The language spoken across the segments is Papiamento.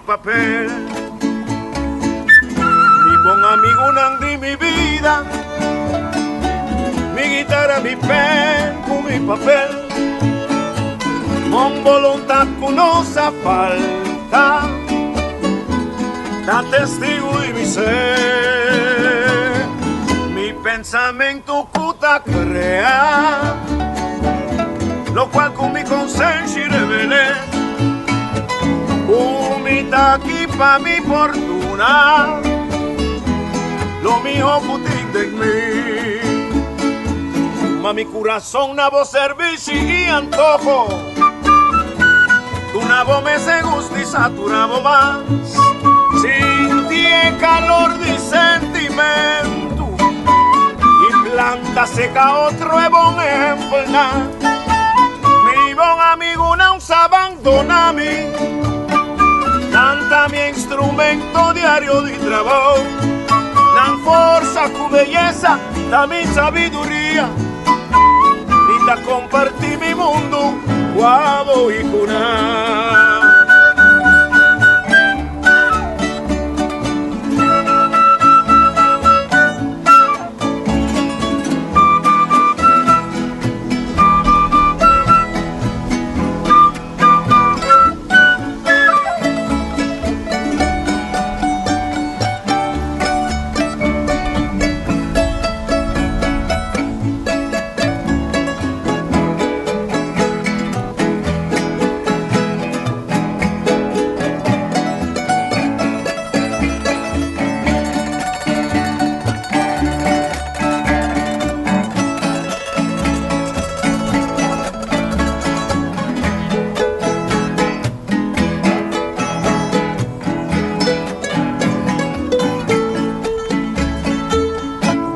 papel. Mi bon amigunan di mi bida, mi guitara, mi pen ku mi papel. Bon boluntat ku no sa falta, ta testigu di mi ser. Mi pensamentu ku ta krea, lokual ku mi konsenshi revel'é. Ku mi ta aki pa mi fortuna, lo miho ku tin den mi. Tuma mi kurason na bo servishi i antoho, duna bo mes e gusto i satura bo mas. Sinti e kalor di sentimentu i planta seka otro e bon ehempelnan. Mi bon amigunan sa bandona mi, nan ta mi instrumento diario di trabou. Nan forsa ku beyesa ta mi sabiduria, mi ta kompartí mi mundu ku abo i ku nan.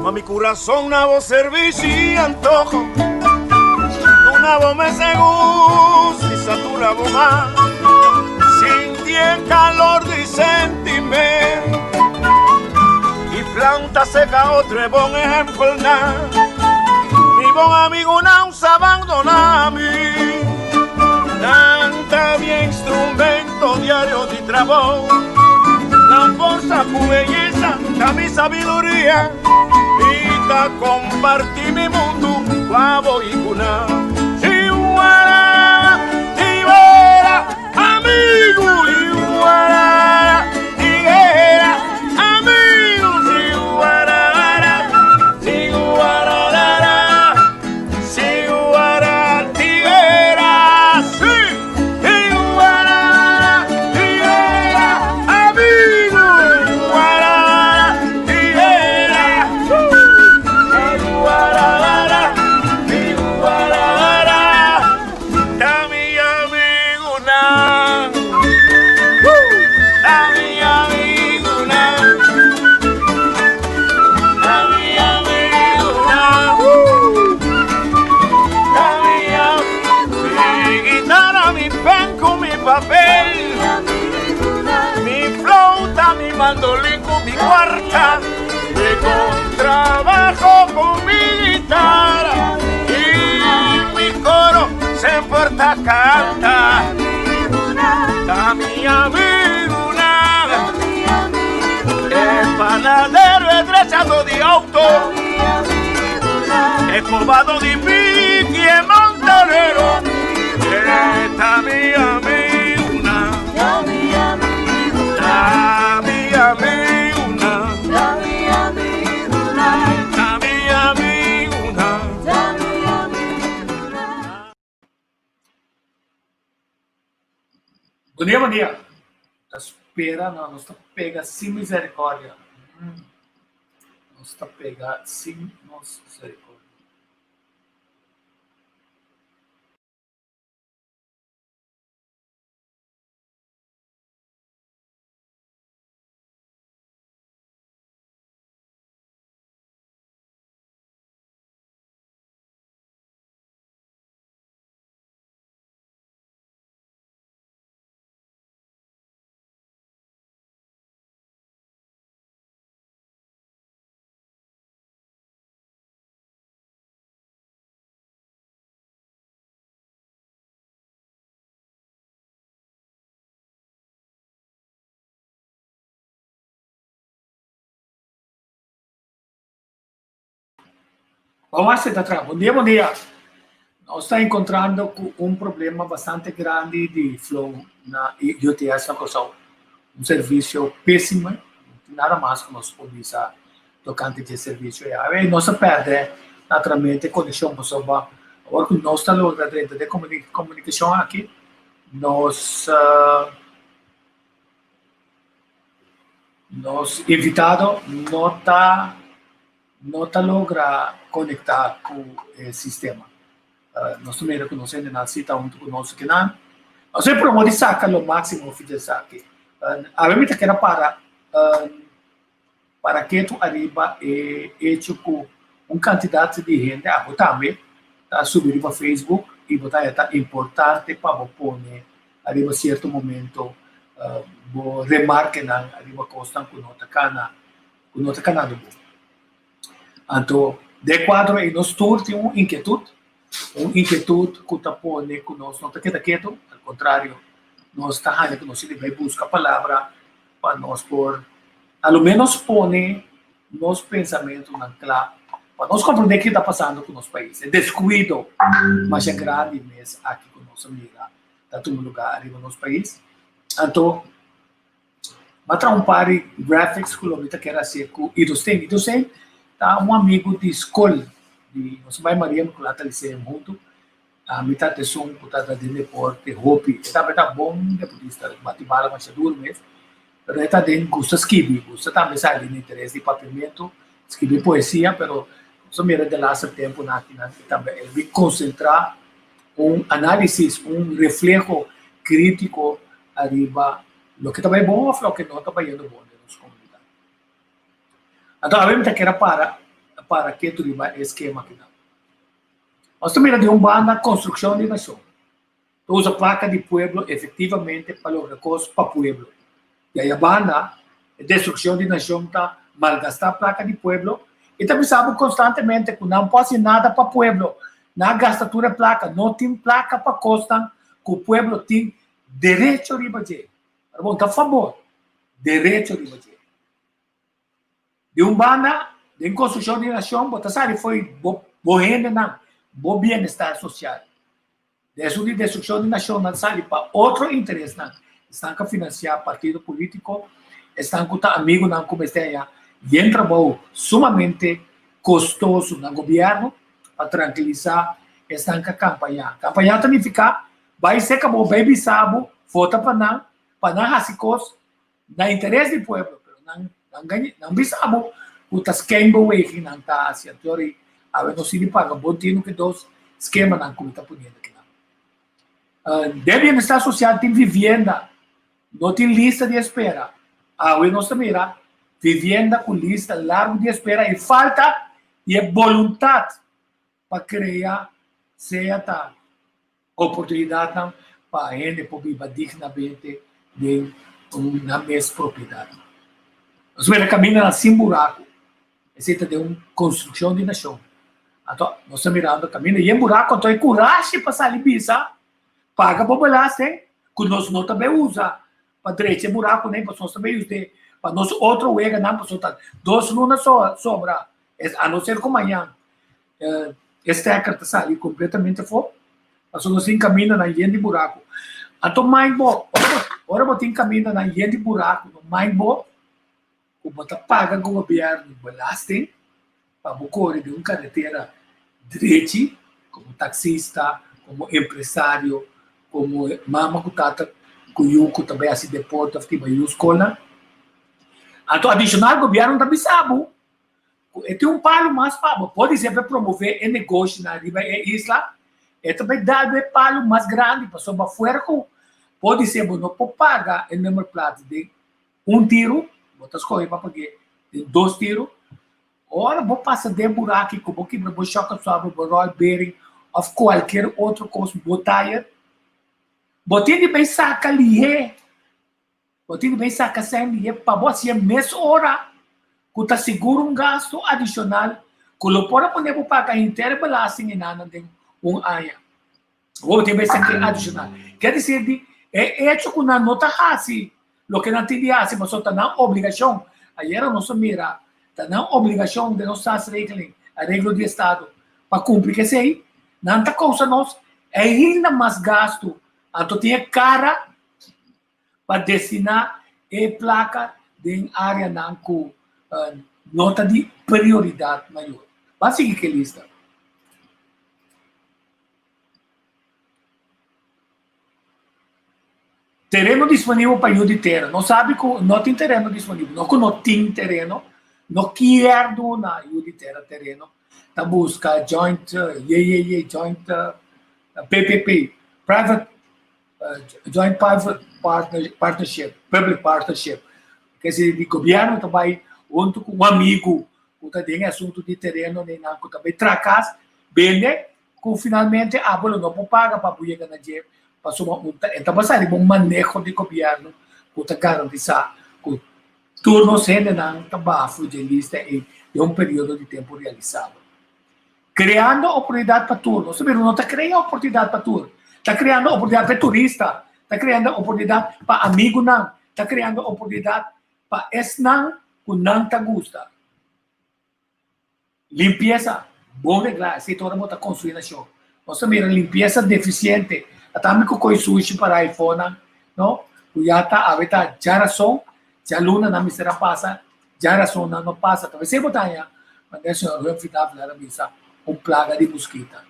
Tuma mi kurason na bo servishi i antoho, duna bo mes e gusto i satura bo mas. Sinti e kalor di sentimento i planta seka otro e bon ehempelnan. Mi bon amigunan sa bandona mi, nan ta mi instrumento diario di trabou. Nan forsa ku beyesa ta mi sabiduria, mi ta kompartí mi mundu ku abo i ku nan. Chihuahua, tibera, amigu, chihuahua, tiguera, amigu, chihuahua, chihuahua, chihuahua, tiguera, sí, chihuahua, tiguera, amigu, chihuahua, tiguera, chihuahua, chihuahua, ta mi amigunan, ta mi amigunan, ta mi amigunan, ta mi Mi guitara, mi pen ku mi papel, mi flauta, mi mandolin ku mi kuarta, mi kontrabajo ku mi guitara i mi koro semper ta kanta. Ta mi amigunan, e panadero, e drechado di auto, e kobado di piki, e montanero, e ta mi amigunan, ta mi amigunan, ta mi amigunan. Bon dia, bon dia. Ta spera no, nos ta pega sin misericordia. Nos ta pega sin nos misericordia. Bon haci ta traha. Bon dia, bon dia. Nos ta encontrando cu un problema bastante grandi di flow na UTS na Kòrsou. Un servicio pesimo, no tin nada mas cu nos por bisa tocante dje servicio ei. Awe nos a perde naturalmente conexion pasobra awor cu nos ta logra drenta den comunicacion aki nos nos invitado no ta no ta logra konektá ku e sistema. Nos ta mira ku nos hendenan si ta huntu ku nos kinan. Nos e promo di saka lo máksimo for di esaki. Awe mi ta keda para para ketu ariba e echo ku un kantidat di hende, abo tambe, ta subi riba Facebook i bo ta haña ta importante pa bo pone ariba sierto momento bo remarkenan ariba kosnan ku no ta kana ku no ta kanando bon. Anto, den kuadro ei nos tur tin un inkietut, un inkietut ku ta pone ku nos no ta keda ketu, al kontrario, nos ta haña ku nos tin di bai buska palabra pa nos por a lo ménos pone nos pensamentunan kla pa nos komprendé ke ta pasando ku nos pais. E deskuido masha grandi mes aki ku nos a mira ta tuma lugá ariba nos pais. Anto, M'a traha un par di graphics ku lo mi ta kere hasié ku Idosten. Idosten ta un amigu di skol di nos bai Maria Inmaculata Lyceum huntu. Ami ta esun ku ta den deporte hopi. E tambe ta bon deportista, bati bala masha duru mes, pero e ta den gusta skibi, gusta tambe sali den interes di papiamentu, skibi poesia, pero nos a mira den laster tempunan akinan e tambe el bin konsentrá un análisis, un refleho krítiko ariba loke ta bai bon òf loke no ta bayendo bon den nos komunidat. Anto awe mi ta kere para para ketu riba e skema akinan. Nos ta mira di un banda konstrukshon di nashon ta usa plaka di pueblo efektivamente pa logra kos pa pueblo. Di aya banda e destrukshon di nashon ta malgastá plaka di pueblo i ta bisa bo konstantemente ku nan por hasi nada pa pueblo, nan a gasta tur e plaka, no tin plaka pa kosnan ku pueblo tin Derecho riba dje. Pero bon, ta fabor. Derecho riba dje. Di un banda, den konstrukshon di nashon, bo ta sali fo'i bo bo hendenan, bo bienestar sosial. Den esun di destrukshon di nashon nan sali pa otro interesnan. Esnan ku a finansiá partido polítiko, esnan ku ta amigunan ku mester haña yen trabou sumamente kostoso na gobièrnu pa trankilisá esnan ku a kampañá. Kampañá ta nifiká Bai seka bo bai bisa bo vota pa nan, pa nan hasi kos na interes di pueblo, pero nan nan gaña, nan bisa bo ku ta schijnbeweging nan ta hasi, anto yori awe nos tin di paga bon tinu ki dos skemanan ku mi ta poniendo akinan. Den bienestar sosial tin vivienda, no tin lista di espera, awe nos ta mira vivienda ku lista largu di espera i falta di e boluntat pa krea sea ta oportunidatnan pa hende por biba dignamente den nan mes propiedat. Nos mira kamindanan sin buraku, esei ta den un konstrukshon di nashon. Anto nos ta mirando kaminda yen buraku, anto e kurashi pa sali bisa paga bo belasting ku nos no ta bai usa pa drecha e burakunan, pasobra nos ta bai usa pa nos otro weganan, pasobra ta dos luna sobra, a no ser ku mañan E stekker ta sali kompletamente afó, pasobra nos tin kamindanan yen di buraku. Anto mind bo, ora bo tin kamindanan yen di buraku, no mind bo ku bo ta paga gobièrnu belasting pa bo kore den un karetera drechi komo taksista, komo empresario, komo mama ku tata ku yu ku ta bai hasi deporte òf tin bai yu skolnan. Anto adishonal gobièrnu ta bisa bo Ku e tin un palu mas pa bo. Podisé pa e promové e negoshinan riba e isla, e ta bai dal bo e palu mas grandi pasobra fuera ku podisé bo no por paga e nummerplaat den un tiru, bo ta skohe pa pag'é den dos tiru. Ora bo pasa den buraki ku bo kibra bo shock absorber, bo roll bearing òf kualkier otro kos, bo tire, bo tin di bai saka lihé. Bo tin di bay saca sèn di e pa bo hacié mes ora cu ta sigur un gasto adicional cu lo por a pone bo paga henter e belasting e nanan den un aña. Awor bo tin bay saca e adicional. Kier dicir di e hecho cu nan no ta haci loke nan tin di haci pasobra ta nan obligacion. Ayera nos a mira ta nan obligacion den nos staatsregeling, areglo di estado. pa kumpli ku esei, nan ta kousa nos ainda mas gastu. Anto tin e kara pa destiná e plaka den áreanan ku no ta di prioridat mayor. Ban sigui ku e lista. Tereno disponibel pa yu di tera. No sabi ku no tin tereno disponibel. No ku no tin tereno, no kier duna yu di tera tereno. Ta buska joint, ye-ye-ye, joint PPP, private joint private partnership, public partnership. Kese di gobierno ta bai huntu ku un amigu ku ta den e asuntu di tereno nan ku ta bai traha kas, bende ku finalmente abo lo no por paga pa bo yega na dje pasobra un ta e ta basa riba un maneho di gobièrnu ku ta garantisá ku tur nos hendenan ta baha for dje lista ei den un periodo di tempu realisabel. Kreando oportunidat pa tur. Nos ta mira no ta krea oportunidat pa tur. Ta kreando oportunidat pa e turista, ta kreando oportunidat pa amigunan, ta kreando oportunidat pa esnan ku nan ta gusta. Limpiesa, bon reglá, esei ta ora bo ta konstruí nashon. Nos ta mira limpiesa defisiente, ata mi ku koi sushi para aifonan, no? Ku ya ta awe ta djarason, djaluna nan mester a pasa, djarason nan no pasa. Ta esei bo ta haña, manera señor Humphrey Davelaar a bisa, un plaga di muskita.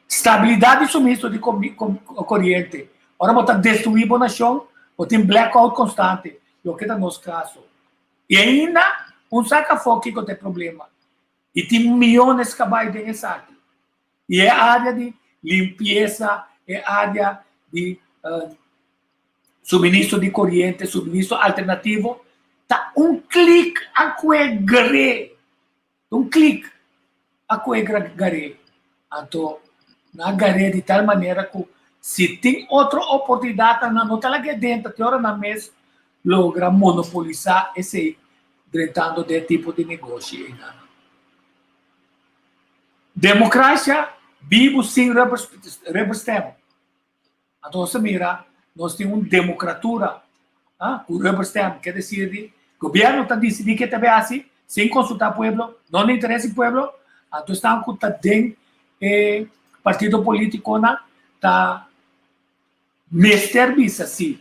Stabilidat di suministro di koriente, ora bo ta destruí bo nashon, bo tin blackout konstante, loke ta nos kaso. I ainda un sa kafó kiko ta e problema. I tin miyones kabai den esaki. I e área di limpiesa, e área di suministro di koriente, suministro alternativo, ta un klik a kue gar'é. Un klik a kue gar'é. Anto nan a gar'é di tal manera ku si tin otro oportunidatnan nan no ta lag'é dentro te ora nan mes logra monopolisá esei drentando den e tipo di negoshi einan. Demokrasia bibu sin rubber stamp. Anto nos ta mira nos tin un demokratura ku rubber stamp, ke desir di gobierno ta disidí ke ta bai hasi sin konsultá pueblo, no na interes di pueblo, anto esnan ku ta den e partido politikonan ta mester bisa si,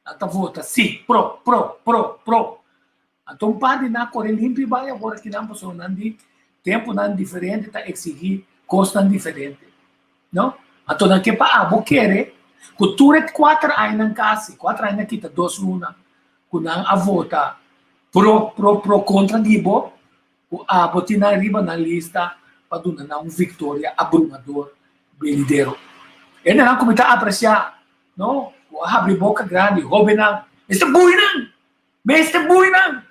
nan ta vota si, pro, pro, pro, pro. Anto un par di nan kore limpi bai awor akinan pasobra nan di tempunan diferente ta eksigí kosnan diferente. No? Anto nan ke pa abo kere ku tur e kuater añanan kasi, kuater aña kita dos luna, ku nan a vota pro, pro, pro kontra di bo, ku abo tin nan riba nan lista pa duna nan un viktoria abrumador benidero. Hendenan ku mi ta apresiá, no, ku a habri boka grandi, hóbennan, mester bui nan! Mester bui nan!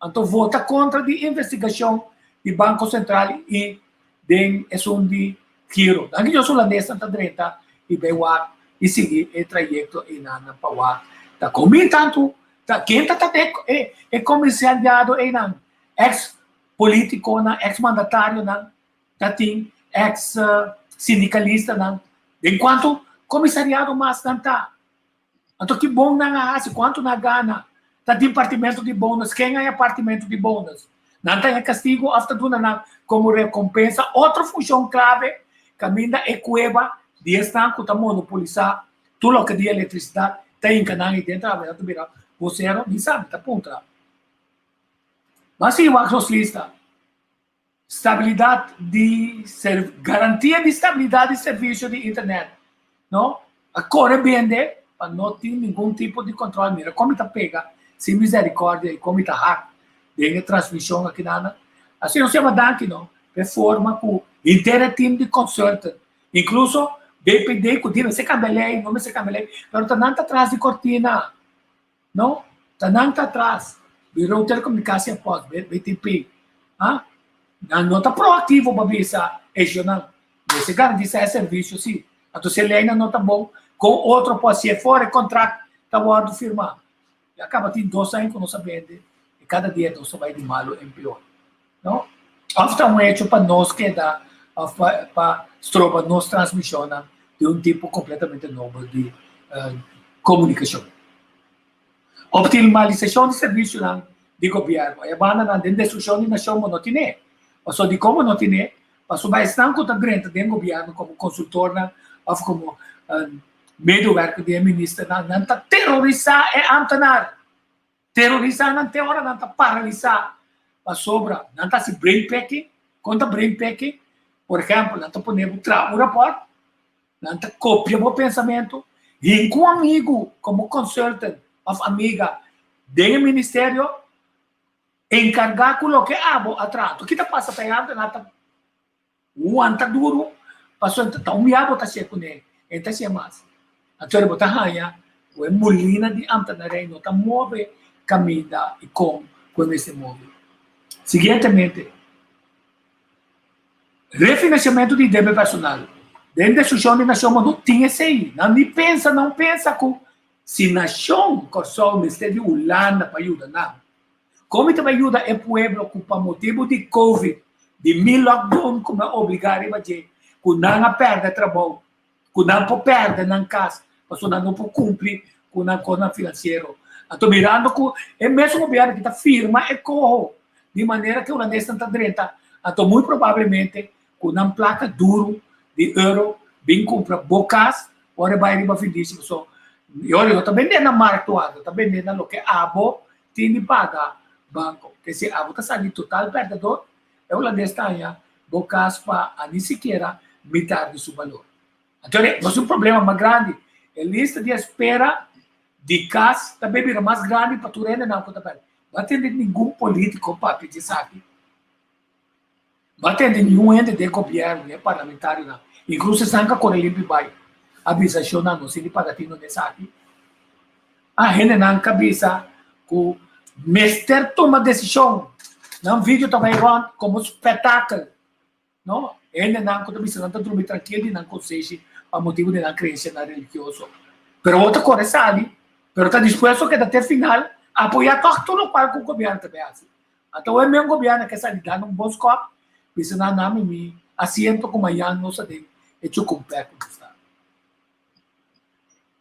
Anto vota kontra di investigashon di Banko Sentral i den esun di Giro. Danki Dios hulandesnan ta drenta i bai wak i sigui e trayekto einan pa wak ta komin tantu ta ken ta ta e e komisariado einan eks politikonan eks mandatarionan ta tin eks sindikalistanan den kuantu komisariado mas nan ta. Anto ki bon nan a hasi? Kuantu nan a gana? Ta tin partimentu di bonus? Ken haña partimentu di bonus? Nan ta haña kastigu òf ta duna nan komo rekompensa? Otro funshon klave kaminda e kueba di esnan ku ta monopolisá tur loke di elektrisidat ta hinka nan ei dentro awe nan ta bira bosero? Mi sa, mi ta puntra. Mas sigui wak nos lista. Stabilidat di garantia di stabilidat di servisio di internet no a kore bende pa no tin ningun tipo di kontrol. Mira kon mi ta pega sin misericordia i kon mi ta hak den e transmishon akinana. Asina nos yama danki no pa e forma ku henter e team di consultant inkluso BPD ku di mester kambia lei no mester kambia lei pero ta nan ta tras di kortina. No, ta nan ta atras. Bureau Telecomunicatie en Post, BTP. Ah, nan no ta proactivo pa bisa eshonan. Mester garantisa e servicio si. Anto si e leynan no ta bon, con otro por hacié for e contract ta wordo firma. Ya caba tin dos aña cu nos a bende y cada dia nos ta bay di malo en peor. No? Of ta un hecho pa nos keda of pa pa stroba nos transmisionnan di un tipo completamente nobo di comunicacion. Optimalisacion di servicionan di gobierno. E bandanan den destruccion di nacion bo no tine. Pasobra di como no tine? Pasobra esnan ku ta drenta den gobièrnu komo konsultornan òf komo medewerker di e ministernan, nan ta terorisá e ámtenar. Terorisá nan te ora nan ta paralisá pasobra nan ta hasi brain picking. Kon ta brain picking? Por ehèmpel, nan ta pone bo traha un rapòrt, nan ta kopia bo pensamentu, hinka un amigu komo consultant òf amiga den e ministerio, enkargá ku loke abo a traha. Ki ta pasa pa e ámtenar ta Wanta duru, pasobra ta un bia bo ta hacié kuné, e ta hacié mas. Anto bo ta haña ku e mulina di ambtenarij no ta move kaminda i kon ku e mester move. Siguientemente, refinanciamentu di debe personal. Den destrukshon di nashon bo no tin esei. Nan ni pensa, nan pensa ku si nashon Kòrsou mester di Hulanda pa yuda nan, Kon mi ta bai yuda e pueblo ku pa motibu di covid, di mi lockdown ku mi a obligá riba dje, ku nan a pèrdè trabou, ku nan por pèrdè nan kas pasobra nan no por kumpli ku nan kosnan finansiero. Anto mirando ku e mesun gobièrnu ki ta firma e koho di manera ku e hulandesnan ta drenta, anto muy probablemente ku nan plaka duru di euro bin kumpra bo kas ora e bai riba findishi pasobra e ora no ta bendé na markto anto ta bendé na loke abo Tin di paga banco. Ke si abo ta sali total perdedor, e hulandes ta haña bo cas pa a ni sikiera mitar di su balor. Anto nos tin un problema mas grandi. E lista di espera di cas ta bay bira mas grandi pa tur hendenan cu ta perde. No a tende ningun politico papia di esaki. No a tende niun hende den gobierno, ni e parlamentarionan, incluso esnan cu a core limpi bay, a bisa shownan nos tin di paga tino n'esaki. A hendenan ka bisa ku mester tuma desishon. Nan video ta bai rònt komo spètakel. No, hendenan ku ta bisa nan ta drumi trankil di nan konsenshi pa motibu di nan kreensianan religioso. Pero bo ta kore sali, pero ta dispuesto keda te final apoyá tòg tur lokual ku gobièrnu ta bai hasi. Anto e men gobièrnu ke sali dando un bon skòp, bisa nan nan mi mi asiento ku mañan nos ta den e chukumpè ku nos ta.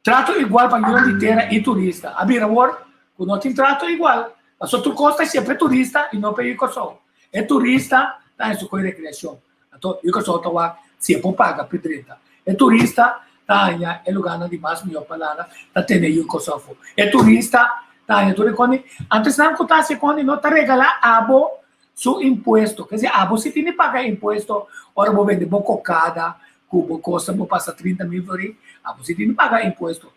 Trato igual pa yunan di tera i turista. A bira awor ku no tin trato igual, pasobra tur kos ta hasié pa e turista i no pa e Kòrsou. E turista ta haña su koi rekreashon, anto e Kòrsou ta wak si e por paga p'e drenta. E turista ta haña e lugánan di mas mihó pa landa, ta tene yu Kòrsou afó. E turista ta haña tur e kos. Anto esnan ku ta hasi e kos no ta regalá abo su impuesto. Kese abo si tin di paga impuesto ora bo bende bo kokada ku bo kosta bo pasa 30.000 florin, abo si tin di paga impuesto.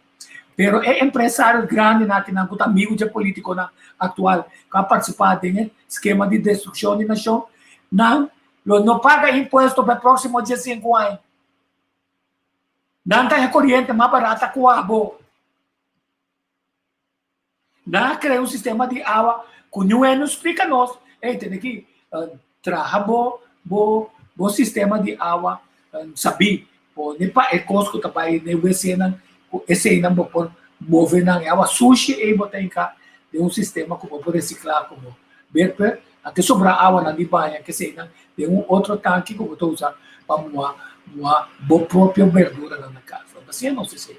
Pero e empresario grandinan akinan ku ta amigu dje politikonan aktual ku a partisipá den e skema di destrukshon di nashon, nan lo no paga impuesto pa e próksimo 15 aña. Nan ta e koriente mas barata ku abo. Nan a krea un sistema di awa ku niun hende no splika nos, ey tene ki traha bo bo bo sistema di awa sabí, pone pa e kos ku ta bai den e wc-nan ku eseinan bo por move nan, e awa sushi ey bo ta hinká den un sistema ku bo por resiklá komo berper, anto sobrá awanan di baña keseinan den un otro tanki ku bo ta usa pa muha muha bo propio berduranan na kas. Lo ta siña nos esei.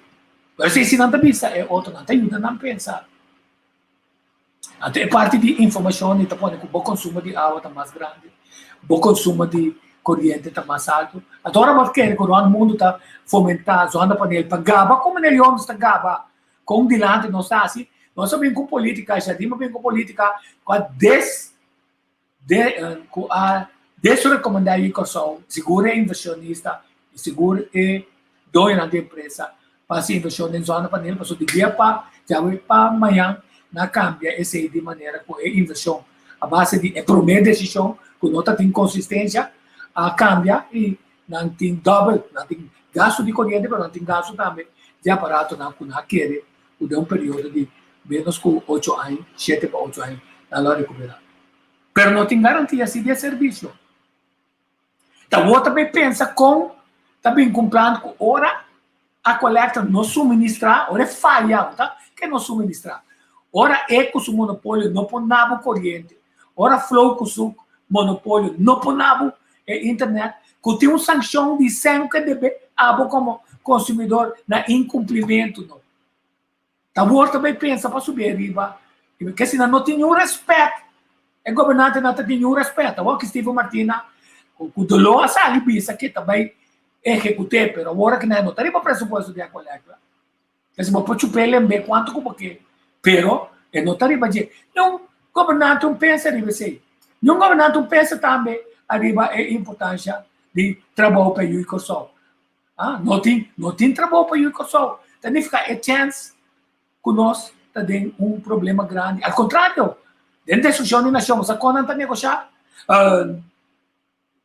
Pero si si nan ta bisa e otronan ta yuda nan pensa. Anto e parti di informashon di ta pone ku bo konsumo di awa ta mas grandi, bo konsumo di koriente ta mas altu. Anto ora bo kere ku rònt mundu ta fomentá zonnepaneel pa gaba komo meneer Jones ta gaba kon dilanti nos ta hasi, nos a bin ku polítika, Jardim a bin ku polítika ku a des de ku a desrekomendá yu Kòrsou, sigur e invershonista i sigur e doñonan di empresa pa hasi invershon den zonnepaneel pasobra di dia pa djawe pa mañan nan a kambia esei di manera ku e invershon a base di e promé desishon ku no ta tin konsistensia a kambia i nan tin dòbel, nan tin gastu di koriente pero nan tin gastu tambe di aparatonan ku nan a kere ku den un periodo di ménos ku ocho aña, shete pa ocho aña, nan lo a rekuperá. Pero no tin garantia si di e servisio. Ta wou ta bay pensa kon ta bin ku un plan ku ora Aqualectra no suministrá, ora e faya, bo ta ke no suministrá. Ora e ku su monopolio no por na bo koriente, ora Flow ku su monopolio no por na bo e internet, ku tin un sankshon di sèn ku e debe abo komo konsumidor na inkumplimentu no. Ta wor ta bay pensa pa subi ariba, ke si nan no tin niun rèspèt, e gobernantenan ta tin niun rèspèt. Awor ki Steven Martina. Ku doló a sali bisa ke ta bai ehekut'é, pero awor aki nan no ta riba presupuesto di Aqualectra. Entonces bo por chup'é lemb'é kuantu ku bo ke, pero e no ta riba dje. Niun gobernante un pensa riba esei. Niun gobernante un pensa tambe ariba e importansha di trabou pa e yu di Kòrsou. Ah, no tin, no tin trabou pa yu di Kòrsou. Ta nifiká e chèns ku nos ta den un problema grandi. Al kontrario, den destrukshon di nashon, bo sa kon nan ta negoshá?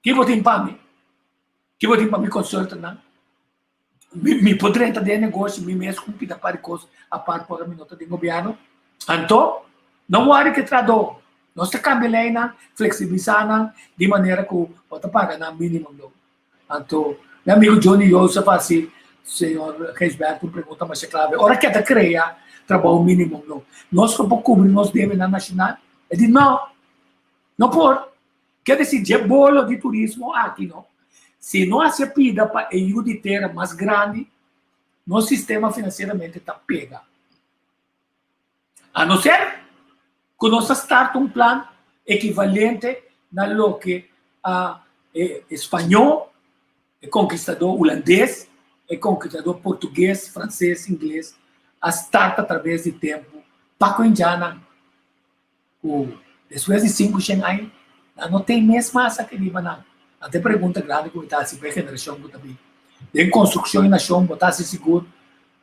Ki bo tin pa mi? Ki bo tin pa mi konsultanan? Mi, mi por drenta den negoshi mi mes ku pida par di kos apart por mi no ta den gobièrnu. Anto, no wòri ku e trahadó. Nos ta kambia leinan, fleksibilisá nan di manera ku bo ta paga nan minimum loon. Anto, mi amigo Johnny Joseph a hasi señor Gijsberto un pregunta masha clave. Ora ke ta crea trabou minimum no, nos lo por cubri nos debenan nacional? E di no, no por. Ke deci dje bolo di turismo aki no, si no haci e pida pa e yu di tera mas grandi, nos sistema financieramente ta pega. A no ser ku nos a start un plan ekivalente na loke a e spañó, e konkistadó hulandes, e konkistadó portugues, franses, ingles a start atraves di tempu pa ku indiannan ku despues di 500 aña nan no ten mes mas aki riba nan. Anto e pregunta grandi ku mi ta hasi pa e generashon ku ta bin. Den konstrukshon di nashon bo ta hasi sigur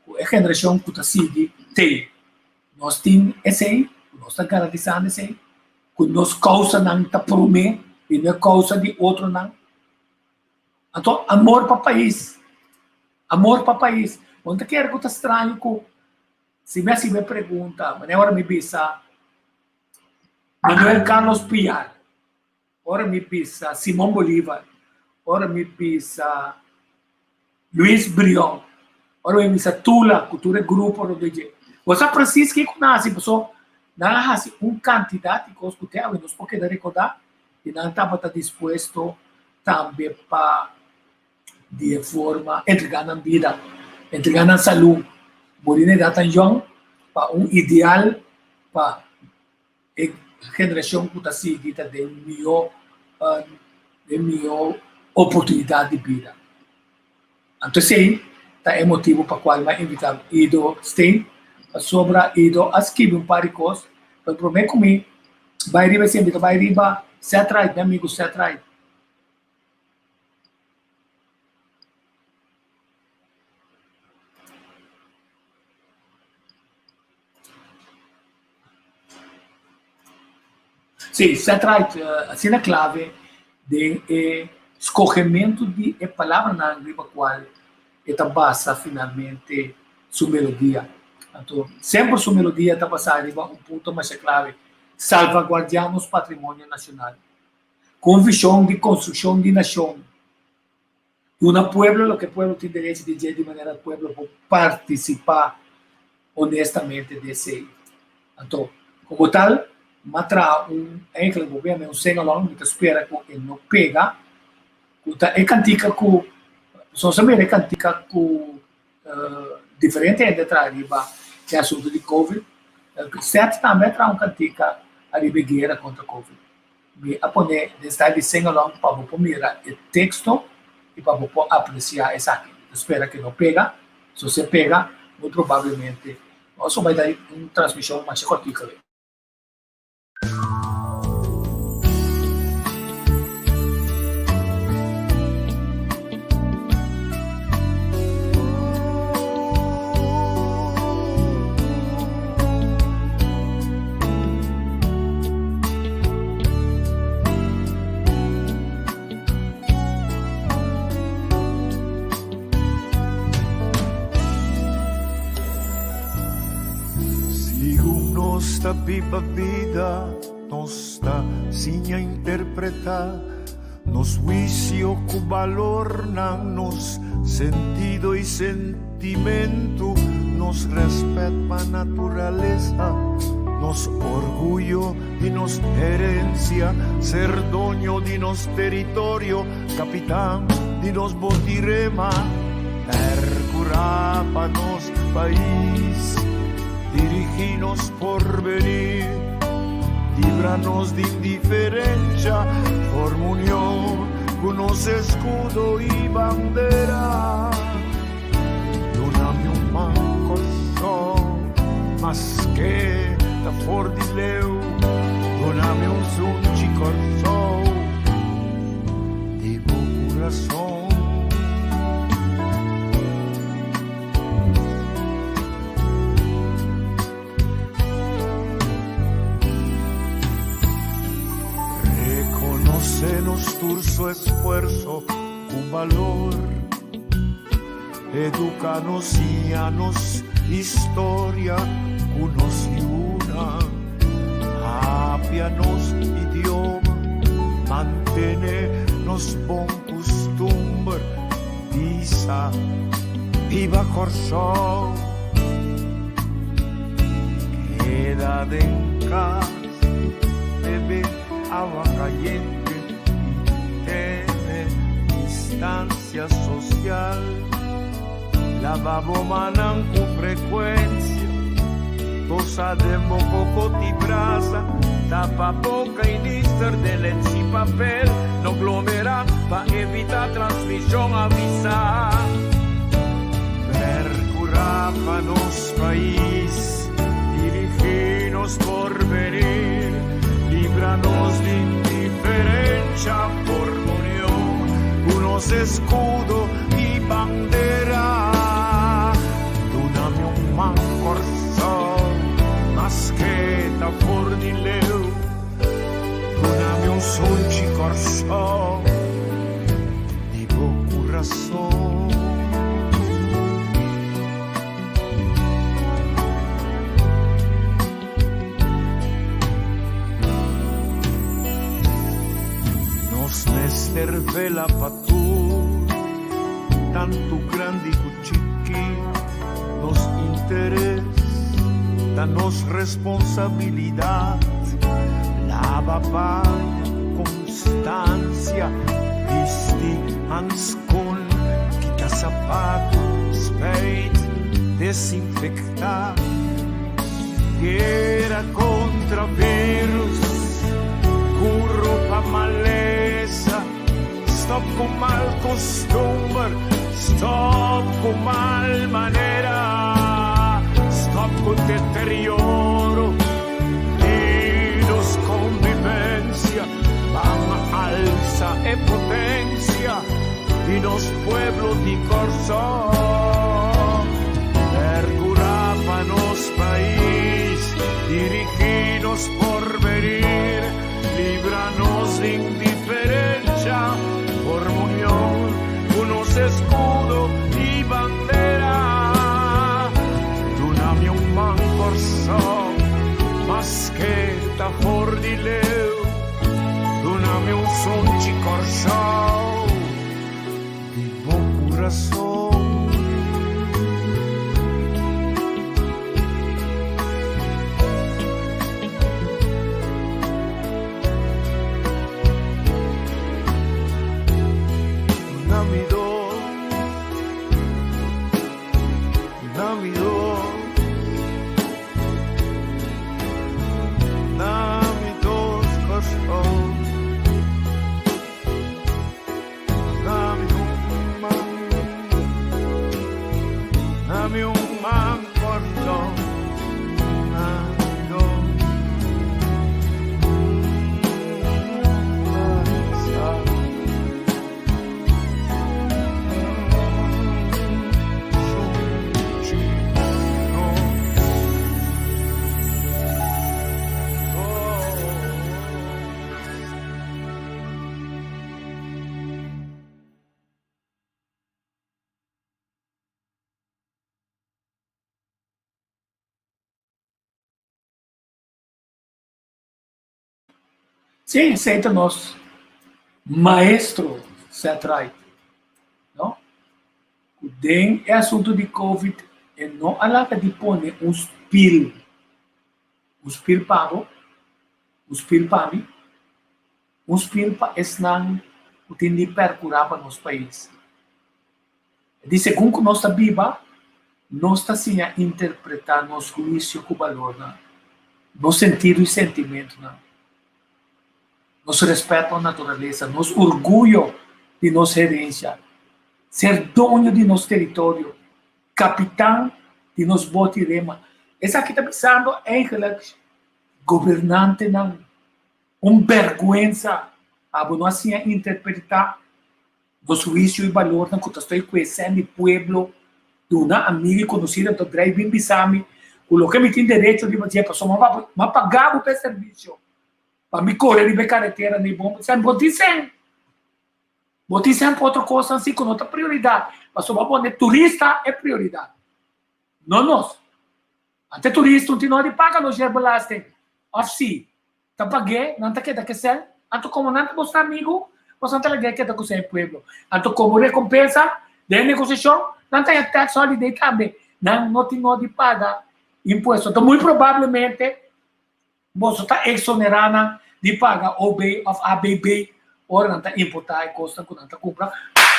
ku e generashon ku ta sigui tei. Nos tin esei, ku nos ta garantisando esei, ku nos kousanan ta promé i no e kousa di otronan. Anto amor pa pais, amor pa pais. Bo no ta kere ku ta straño ku si mi hasi mi e pregunta, manera ora mi bisa Manuel Carlos Piar, ora mi bisa Simon Bolivar, ora mi bisa Luis Brion, ora mi bisa Tula ku tur e grupo rond di dje. Bo sa presis kiko nan hasi paso nan a hasi un kantidat di kos ku te awe nos por keda rekordá i nan tabata dispuesto tambe pa di e forma entregá nan bida, entregá nan salú, muri na edat tan yòn pa un ideal pa e generashon ku ta sigui ta den mihó den mihó oportunidat di bida. Anto esei ta e motibu pa kual mi a invitá Ido Steen, pasobra Ido a skibi un par di kos, pero promé ku mi bai riba esei mi ta bai riba Seth Wright, mi amigu Seth Wright. Sí, Seth Wright asina clave den e scogemento di e palabranan riba cual e ta basa finalmente su melodia. Anto, semper su melodia ta basa riba un punto masha clave, salvaguardia nos patrimonio nacional. Cu un vision di construccion di nacion. Duna pueblo loke pueblo tin derecho di dje di manera pueblo por partisipá honestamente di esei. Anto, komo tal, m'a traha un, eigenlijk bo bia mi un sing-along, mi ta spera ku e no pega, ku ta e kantika ku, nos a mira e kantika ku diferente hende a traha riba e asuntu di Covid. Seth tambe a traha un kantika ariba e guera kontra Covid. Mi a pone den style di sing along pa bo por mira e teksto i pa bo por apresiá esaki. Mi ta spera ke no pega. So si e pega, muy probablemente nos lo bai da un transmishon masha kòrtiku. Segun nos ta biba bida, nos ta siña interpretá nos huisio ku balornan, nos sentido i sentimentu, nos rèspèt pa naturalesa, nos orguyo di nos herensia, ser doño di nos teritorio, kapitan di nos botirema, pèrkurá pa nos pais, dirigí nos porvenir, libra nos di indiferensha, forma union ku. eskudo i bandera. Duna mi un man Kòrsou, maske ta for di leu. Duna mi un sunchi Kòrsou, di bo kurason. Reconoce nos tur su esfuerzo cu balor. Educa nos, siña nos historia cu nos yunan. Papia nos idioma, mantene nos bon custumber. Bisa, Biba Kòrsou! Keda den kas, bebe awa kayente i tene distansia sosial. Laba bo mannan ku frekuensia, tosa den bo koko di brasa, tapa boka i nister den lenchi papel. No glomera pa evita transmishon, avisa. Percura pa nos pais, dirigi nos porvenir, libra nos di indiferencia, forma union cu nos escudo y bandera. Duna mi un man Corsou, maske ta for di leu. Duna mi un sunchi Kòrsou di bo kurason. Nos mester vela pa tur, tantu grandi ku chiki. Nos interes ta nos responsabilidat. Laba paña ku konstansia, bisti hanskon, kita sapatu, spijt, desinfektá. Guera kontra virus, kuro pa malesa. Stop ku mal kustumber, stop ku mal manera, stop ku deterioro di nos konvivensia, ban alsa e potensia di nos pueblo di Kòrsou. Perkurá pa nos pais, dirigí nos porvenir. Libra nos di indiferencia, forma union cu nos escudo y bandera. Duna mi un man Corsou, maske ta for di leu. Duna mi un sunchi Corsou, di bo curason. Sí, esei ta nos maestro Seth Wright, no? Ku den e asuntu di Covid e no a laga di pone un spil, un spil pa bo, un spil pa mi, Un spil pa esnan ku tin di perkurá pa nos pais. E di segun ku nos ta biba, nos ta siña interpretá nos huisio ku balornan, nos sentido i sentimentunan, nos rèspèt pa naturalesa, nos orguyo. di nos herensia, ser doño di nos teritorio, kapitan di nos boti rema. Esaki ta bisando eigenlijk gobernantenan, un bèrgwensa, abo no a siña interpretá nos huisio i balornan ku ta stoi ku e sèn di pueblo duna amigu i konosí nan ta drai bin bisa mi ku loke mi tin derecho riba dje pasobra mi a paga bo pa e servisio pa mi kore riba e karetera ni bon sèn bo tin sèn bo tin sèn pa otro kosnan si ku no ta prioridat pasobra bo pone turista e prioridat no nos ante turista un tin no di paga nos jerbelasting òf si Ta pag'é, nan ta keda kesel. Anto komo nan ta boso amigu, boso nan ta lag'é keda ku e pueblo. Anto komo rekompensa den e negosiashon, nan ta haña tax holiday tambe. Nan no tin nodi paga impuesto. Anto muy probablemente boso ta eksonerá nan di paga OB òf ABB ora nan ta importá e kosnan ku nan ta kumpra.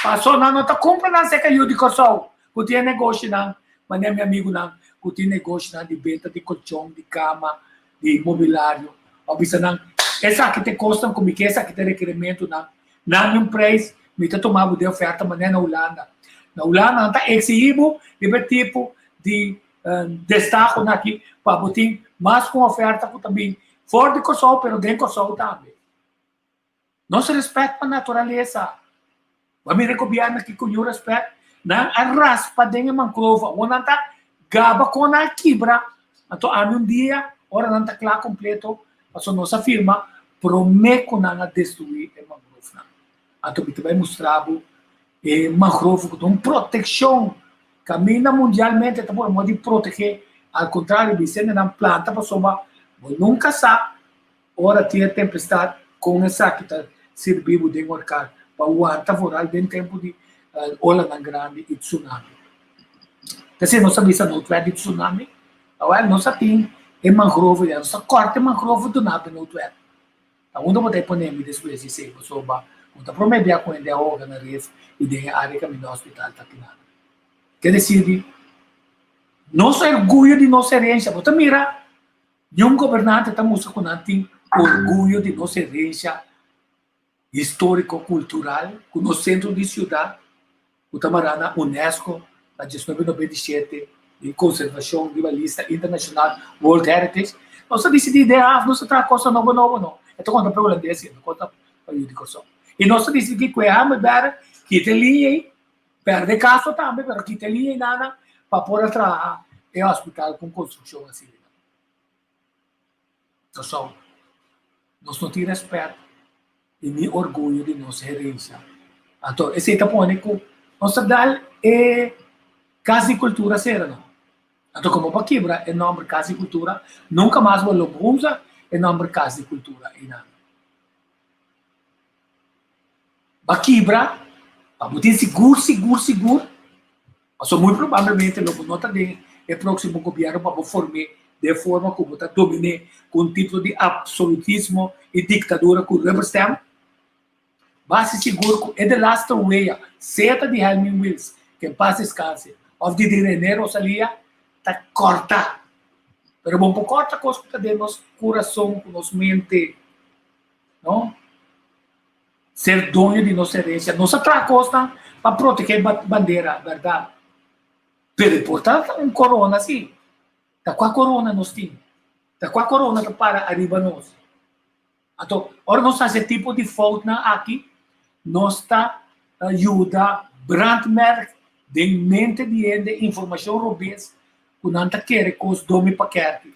Paso nan no ta kumpra nan serka yu di Kòrsou ku tin e negoshinan, manera mi amigunan ku tin negoshinan di benta di kolchon, di kama, di mobilario, a bisa nan, Esaki ta e kosnan ku mi ke, esaki ta e rekerimentunan. Nan mi un preis, mi ta tuma bo den oferta manera na Hulanda. Na Hulanda nan ta eksihí bo riba e tipo di destahonan aki pa bo tin mas ku un oferta ku ta bin for di Kòrsou pero den Kòrsou tambe. Nos respet pa naturalesa. Bo a mira e gobièrnu aki ku yu respet? Nan a raspa den e mangrove. Awor nan ta gaba kon nan a kibra. Anto ami un dia, ora nan ta kla kompleto, pasobra nos a firma promé ku nan a destruí e mangrovenan. Anto mi ta bai mustra bo e mangrove ku ta un protekshon kaminda mundialmente ta por modo di protegé. Al kontrario, bisende nan planta pasobra bo nunka sa Ora tin e tempestad, kon esaki ta sirbi bo den orkan pa wanta foral den tempu di olanan grandi i tsunami? P'esei nos a bisa noodwet di tsunami. Awel, nos a tin e mangrove ya, nos a kòrta e mangrove duna pa e noodwet. Ta unda bo ta e pone mi despues di esei? Pasobra bo ta promé bia ku hende a hoga na ref i den e área kaminda hospital ta kinana. Ke desir di nos orguyo di nos herensia, bo ta mira Niun gobernante ta mustra ku nan tin orguyo di nos herensia históriko-kultural, ku nos sentro di siudat ku ta mará na UNESCO na 1997 den konservashon riba lista internashonal World Heritage. Nos ta disidí den af nos ta traha kosnan nobo nobo no. E ta konta pa e hulandes i e ta konta pa yu di Kòrsou. I nos ta disidí ku e Hammelberg kita e liña ei Perde kaso tambe, pero kita e liña einana pa por a traha e hospital ku un konstrukshon asina. Kòrsou, nos no tin rèspèt i ni orguyo di nos herensia. Anto esei ta pone ku nos ta dal e Kas di Kultura sera no. Anto komo bo a kibra e nòmber Kas di Kultura, nunka mas bo lo por usa e nòmber Kas di Kultura einana. Ba kibra, pa bo tin sigur, sigur, sigur, pasobra muy probablemente lo bo no ta den e próksimo gobièrnu pa bo form'é den e forma ku bo ta domin'é ku un tipo di absolutismo i diktadura ku rubber stamp. Ba hasi sigur ku e delaster wea, sea ta di Helmin Wiels, ke en pas deskanse, òf di di René Rosalia, ta kòrtá. Pero bo no por kòrta kos ku ta den nos kurason, ku nos mente. No? Ser doño di nos herencia. Nos a traha cosnan pa protege bandera, berdad. Pero e por ta un corona si. Ta cua corona nos tin? Ta cua corona ta para ariba nos? Anto, ora nos haci e tipo di foutnan aki, nos ta yuda brandmerk den mente di hende informacion robes cu nan ta kere cos domi pa kerki.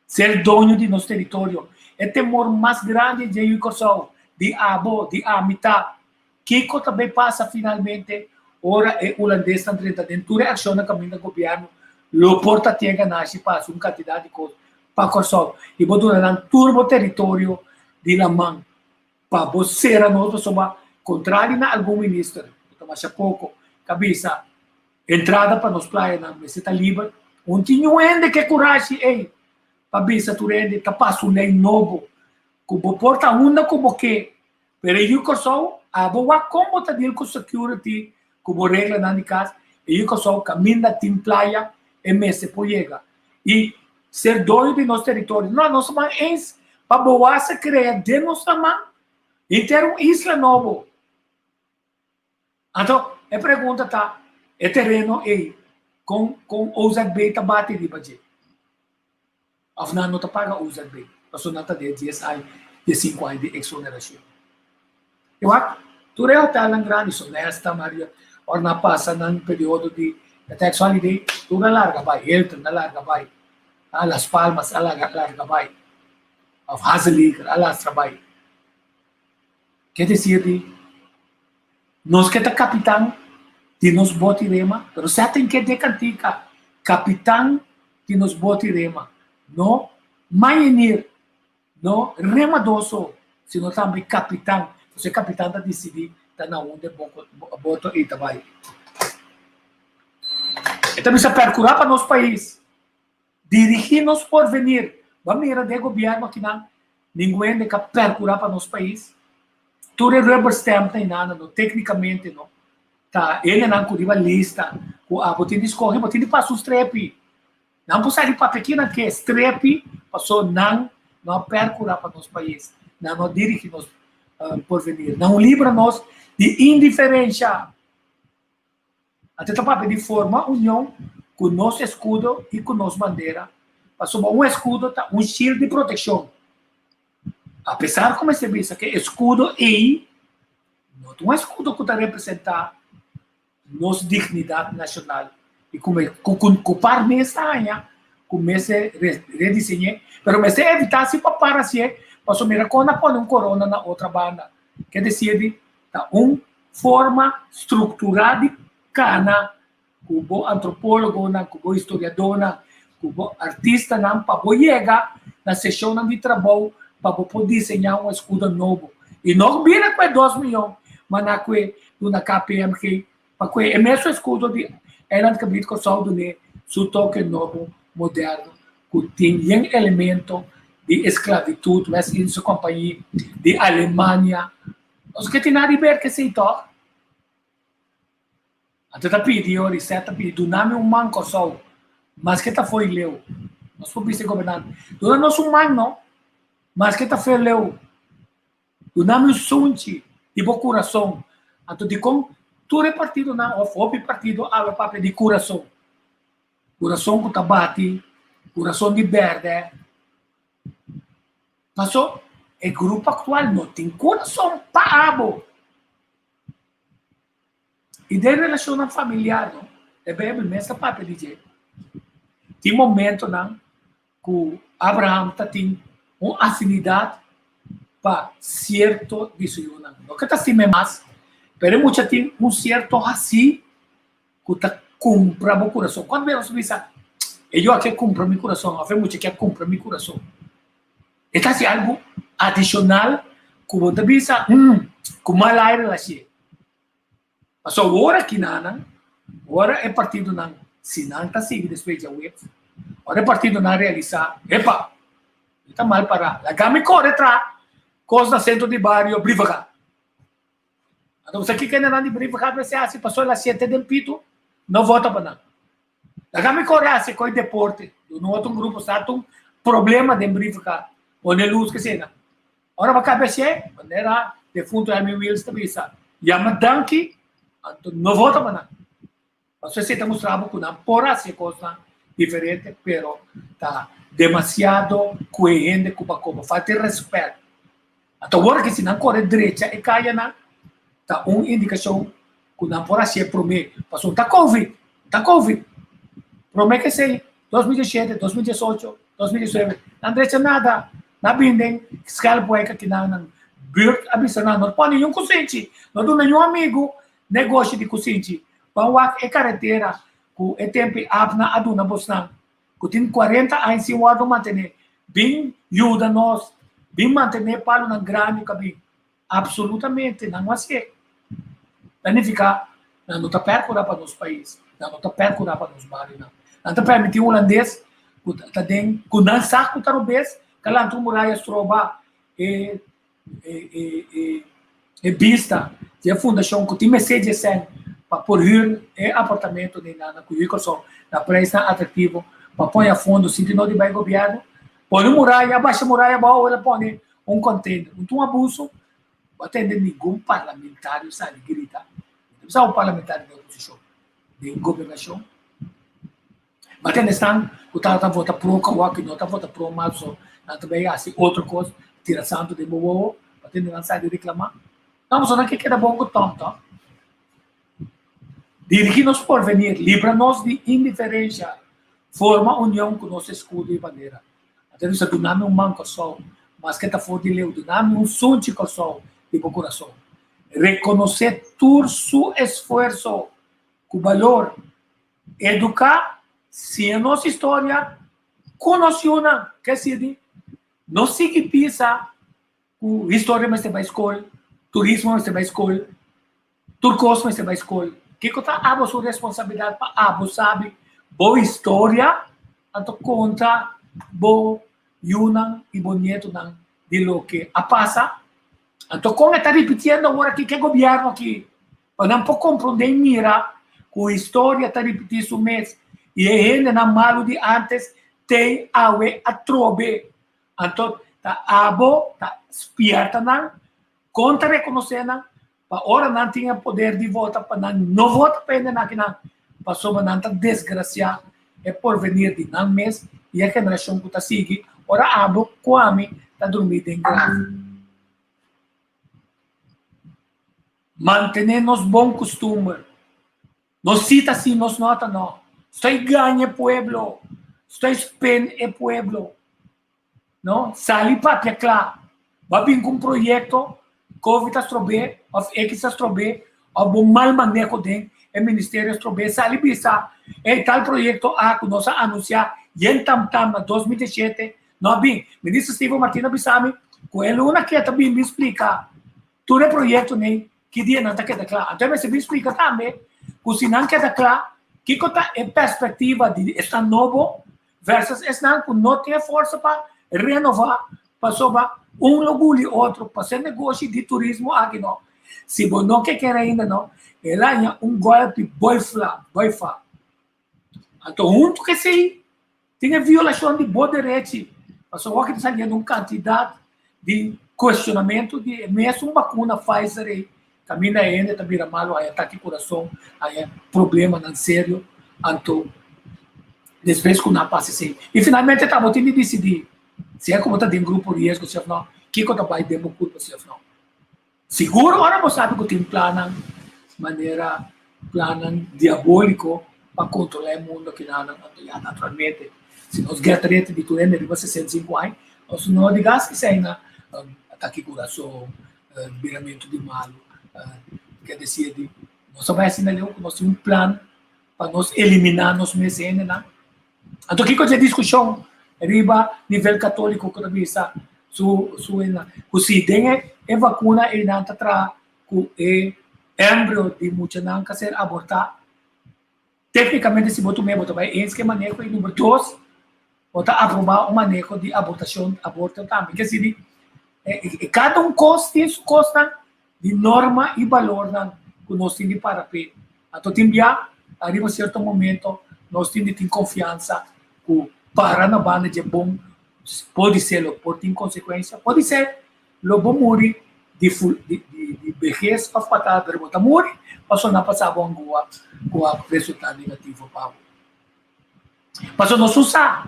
Ser doño di nos teritorio. E temor mas grandi dje yu Kòrsou, di abo, di ami ta, kiko ta bay pasa finalmente ora e hulandesnan drenta den tur e akshonnan kaminda gobièrnu lo por ta tin e ganashi pa hasi un kantidat di kos pa Kòrsou i bo duna nan tur bo teritorio di laman pa bo sera nos pasobra kontrali na algun minister ku ta masha poko ka bisa Entrada pa nos playanan mester ta liber. Un tin un hende ke kurashi ei pa bisa tur hende ta pasa un lei nobo ku bo por ta unda ku bo ke, pero e yu Kòrsou abo wak kon bo ta deal ku security ku bo reglanan di kas, e yu Kòrsou kaminda tin playa e mester por yega i ser doño di nos teritorio. No, nos man eens pa bo wak se krea den nos laman henter un isla nobo. Anto, e pregunta ta, e tereno ei, kon kon OZB ta bati riba dje? Of nan no ta paga OZB, pasobra nan ta den dies aña, diesinku aña di eksonerashon. I wak, tur e hotelnan grandi, Sonesta, Marriott, ora nan pasa nan periodo di tax holiday, tur a larga bai, Hilton a larga bai, Las Palmas a larga bai, of Hazeliger a lastra bai. Ke desir di nos ke ta kapitan di nos boti rema, pero sa tin ke de kantika, kapitan di nos boti rema, no mayenir, no remadó so, sino tambe kapitan. Pasobra e kapitan ta disidí ta na unda e boto ei ta bai. E ta bisa perkurá pa nos pais. Dirigí nos porvenir. Bo a mira den gobierno akinan ningun hende ka percura pa nos pais. Tur e rubber stamp ta hinanda no, tecnicamente no. Ta hendenan cu riba lista cu abo tin di scoge, bo tin di pasa un strepi. Nan por sa di papia kinan ke strepi paso nan no a percura pa nos pais, nan no a dirigi nos porvenir. Nan libra nos di indiferencia. Ate ta papia di forma union ku nos eskudo i ku nos bandera, pasobra un eskudo ta un shield di protekshon. Apesar ku mester bisa ku e eskudo ei no ta un eskudo ku ta representá nos dignidat nashonal i ku ku par mes ta haña ku mester rediseñ'é, pero mester evitá si pa para hasié, pasobra mira kon a pone un korona na otra banda. Ke desir di ta un forma strukturá di kana ku bo antropólogonan, ku bo historiadónan, ku bo artistanan pa bo yega na seshonnan di trabou pa bo por diseñá un eskudo nobo. I no bira ku e dos miyon maná ku e duna KPMG pa ku e mesun eskudo di Eilandgebied Kòrsou dun'é su toke nobo, moderno, ku tin yen elemento di esklavitut, West Indische Compagnie, di Alemania. Nos ke tin nada di ber kesei tòg? Anto ta pidi yo, Lisette ta pidi, duna mi un man Kòrsou, maske ta fo'i leu. Nos por bisa e gobernante, duna nos un man no, maske ta fo'i leu. Duna mi un sunchi di bo kurason. Anto dikon tur e partidonan òf hopi partido awe papia di kurason? Kurason ku ta bati, kurason di bèrdè. Paso e grupo aktual no tin kurason pa abo. I den relashonnan familiar no, e Beibel mes ta papia di dje. Tin momentonan ku Abraham ta tin un afinidat pa sierto di su yunan. No ke ta stim'é mas, pero e mucha tin un sierto hasí ku ta kumpra bo kurason. Kuantu bes nos bisa, E yu aki a kumpra mi kurason òf e mucha aki a kumpra mi kurason? E ta hasi algu adishonal ku bo ta bisa, Hum, ku mal aire el hasié. Pasobra ora kinanan, ora e partidonan, si nan ta sigui despues djaweps, ora e partidonan realisá, Epa, mi ta mal pará, laga mi kore tra kos na sentro di bario Brievengat. Anto bo sa kiko hendenan di Brievengat mester hasi pasobra el a siente den pitu, no vota pa nan. Laga mi kore hasi koi deporte, duna otro un grupo sa ta un problema den Brievengat, pone lus kesina. Ora bo kabia así, manera defunto Hermie Wiels ta bisa, yama danki, anto no vota pa nan. Pasobra esei ta mustra bo ku nan por hasi e kosnan diferente, pero ta demasiado ku e hende ku bo a koba. Falta e rèspèt. Anto awor ki si nan kore drecha e kayanan, ta un indikashon ku nan por hasi e promé. Pasobra ta covid, ta covid. Promé ke esei, 2017, 2018, 2019, nan drecha nada. Nan bin den Schelpwijk aki nan nan buurt a bisa nan no pone niun kusinchi, no duna niun amigu negoshi di kusinchi. Ban wak e karetera ku e tempu Abna a duna bosnan ku tin kuarenta aña sin wòrdu mantené. Bin yuda nos, bin mantené palunan grandi ku a bin. Absolutamente nan no hasié. Ta nifiká nan no ta pèrkurá pa nos pais, nan no ta pèrkurá pa nos barionan. Nan ta pèrmití hulandes ku ta den ku nan sa ku ta robes ta lanta un muraya stroba e e e bista di e fundashon ku tin mester di e sèn pa por hür e apartamento den nan ku yu Kòrsou na preisnan atraktivo pa pone a fondo sin tin no di bai gobièrnu. Pone un muraya, basha muraya abou el a pone un container. Un ta un abuso. Bo a tende ningun parlamentario sali grita. Bisa un parlamentario di oposishon den gobernashon. Ma tende esnan ku tabata vota pro kawak i no ta vota pro mas so nan ta bai hasi otro kos, tira santu den bo wowo, pa tende nan sa di reklamá. No, pasobra nan ke keda bon ku Tom tòg. Dirigí nos porvenir, libra nos di indiferensha, forma union ku nos eskudo i bandera. Anto bisa, Duna mi un man, Kòrsou, maske ta for di leu, duna mi un sunchi, Kòrsou, di bo kurason. Rekonosé tur su esfuerso ku balor, eduká, siña nos historia ku nos yunan. Ke sirbi? No sigui bisa ku historia mester bai skol, turismo mester bai skol, Tur kos mester bai skol. Kiko ta abo su responsabilidat pa abo sabi bo historia anto konta bo yunan i bo nietonan di loke a pasa? Anto kon e ta ripitiendo awor aki ke gobièrnu aki pa nan por komprondé i mira ku historia ta ripití su mes i e hendenan malu di ántes tei awe atrobe. Anto ta abo ta spièrta nan kon ta rekonosé nan Pa ora nan tin e poder di vota pa nan no vota pa hende akinan, pasobra nan ta desgraciá e porvenir di nan mes i e generacion cu ta sigui ora abo cu ami ta drumí den graf. Mantené nos bon custumber. Nos sí ta sí, nos no ta no. Stoy gaña e pueblo, stoy spen e pueblo. No, sali papia kla. Bo a bin ku un proyekto, Covid a strob'é òf X a strob'é òf bo mal maneho den e ministerio a strob'é, sali bisa, ey tal proyekto a ku nos a anunsiá yen tam tam na 2017 no a bin. Minister Steven Martina a bisa mi ku e luna ke ta bin bin splika tur e proyektonan ki dia nan ta keda kla. Anto e mester bin splika tambe ku si nan keda kla, kiko ta e perspektiva di esnan nobo versus esnan ku no tin e forsa pa renová pasobra un lo guli otro pa ser negoshi di turismo aki no. Si bo no ke kere ainda no, el haña un golpi boifla, boifa. Anto huntu ku esei tin e violashon di bo derechi pasobra awor ki ta saliendo un kantidat di kuestionamentu di e mesun bakuna Pfizer ei kaminda e hende ta bira malu, haña atake kurason, haña problemanan serio, anto despues ku nan pasa esei. I finalmente ta bo tin di disidí si e ku bo ta den grupo riesgo si òf no, kiko ta bai den bo kurpo si òf no. Sigur ora bo sabi ku tin plannan manera plannan diabóliko pa kontrolá e mundu akinanan, anto ya naturalmente si nos get rete di tur hende riba 65 aña, nos no di gas esei na atake kurason, biramentu di malu, ke desir di nos a bai asina leu ku nos tin un plan pa nos eliminá nos mes hendenan. Anto kiko dje diskushon riba nivel katóliko ku ta bisa su su hendenan ku si den e vakuna einan ta traha ku e embrio di muchanan ka ser abortá. Téknikamente si bo tum'é bo ta bai eens ku e maneho i number dos bo ta aprobá un maneho di abortashon, aborto tambe. Ke si di e kada un kos tin su kosnan di norma i balornan ku nos tin di para p'e. Anto tin bia ariba sierto momento nos tin di tin konfiansa ku para na banda dje bon por di ser lo por tin konsekuensia, por di ser Lo bo muri di di behes of fatal, pero bo ta muri pasobra nan pasa bo angua ku a resulta negativo pa bo. Pasobra nos no sa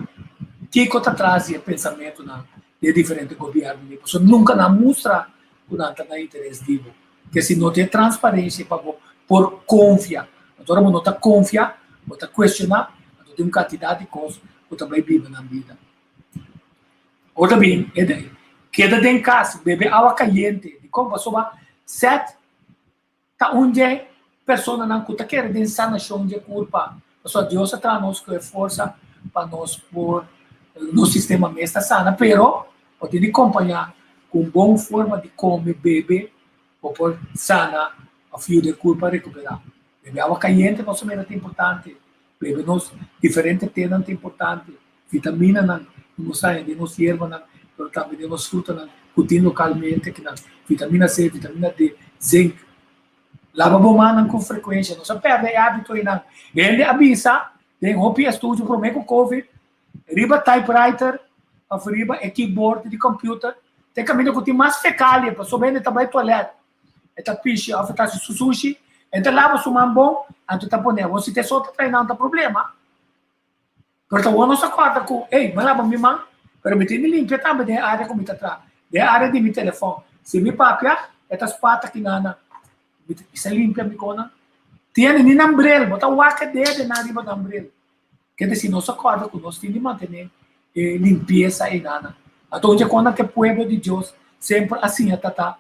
kiko ta tras di e pensamentunan di e diferente gobièrnunan, pasobra nunka nan mustra ku nan ta na interes di bo. Ke si no tin e transparensia pa bo por konfia. Anto ora bo no ta konfia, bo ta kuestioná, anto tin un kantidat di kos ku ta bai biba nan bida. Ora ta bin e dei, keda den kas, bebe awa kayente. Dikon? Pasobra sèt ta un dje personanan ku ta kere den sanashon dje kurpa. Pasobra Dios a traha nos ku e forsa pa nos por, nos sistema mes ta sana, pero bo tin di kompañá ku un bon forma di kome, bebe, bo por sana òf yuda e kurpa rekuperá. Bebe awa kayente no solamente ta importante, bebe nos diferente tenan ta importante. Vitaminanan ku nos haña den nos yerbanan, pero tambe den nos frutanan ku tin lokalmente kinan, vitamina C, vitamina D, zinc. Laba bo mannan ku frekuensha. Nos a pèrdè e hábito einan. Hende a bisa den hopi estudio promé ku covid, riba typewriter òf riba e keyboard di computer ta e kaminda ku tin mas fekalia pasobra hende ta bai toilet, e ta pishi òf e ta hasi su sushi. E ta laba su man bon, anto ta pone. Awor si ta e so ta trae nan ta problema. Pero ta awor nos a kòrda ku, ey, mi a laba mi man, pero mi tin di limpia tambe den e área ku mi ta traha, den e área di mi telefòn. Si mi papia, e ta spata kinana. Mi ta bisa limpia mi konan. Tiene ni nan bril, bo ta wak e dedenan riba nan bril. Ke desi nos a kòrda ku nos tin di mantené e limpiesa einanan. Anto un dje kònda ku e pueblo di Dios semper a siña ta ta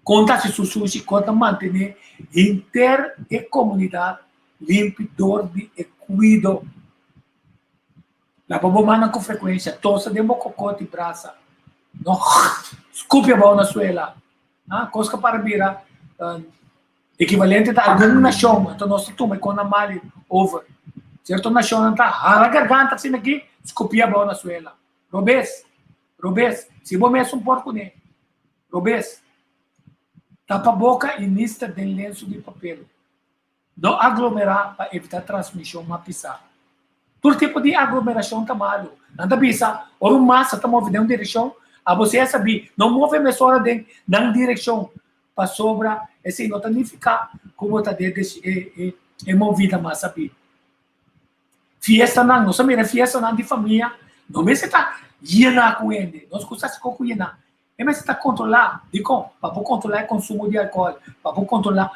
kon ta hasi su sushi, kon ta mantené henter e komunidat limpi dor di e kuido. Laba bo mannan ku frekuensia, tosa den bo kokot i brasa. No skupi abou na suela. Kos ka para bira Ekivalente ta algun nashon, anto nos ta tuma e kosnan mal over. Sierto nashonnan ta hala garganta asina aki, skupia abou na suela. Robes, robes, si bo mes un por kuné. Robes. Tapa boka i nister den lensu di papel. No aglomerá pa evitá transmishon mas pisá. Tur tipo di aglomerashon ta malu. Nan ta bisa, ora un masa ta move den un direkshon, abo sea sabí, no move mesora den nan direkshon, pasobra esei no ta nifiká ku bo ta den e movida mas sabí. Fiestanan, nos a mira fiestanan di famia, no mester ta yená ku hende, nos gusta hasi kos ku yená. E mester ta kontrolá. Dikon? Pa bo kontrolá e konsumo di alkohòl, pa bo kontrolá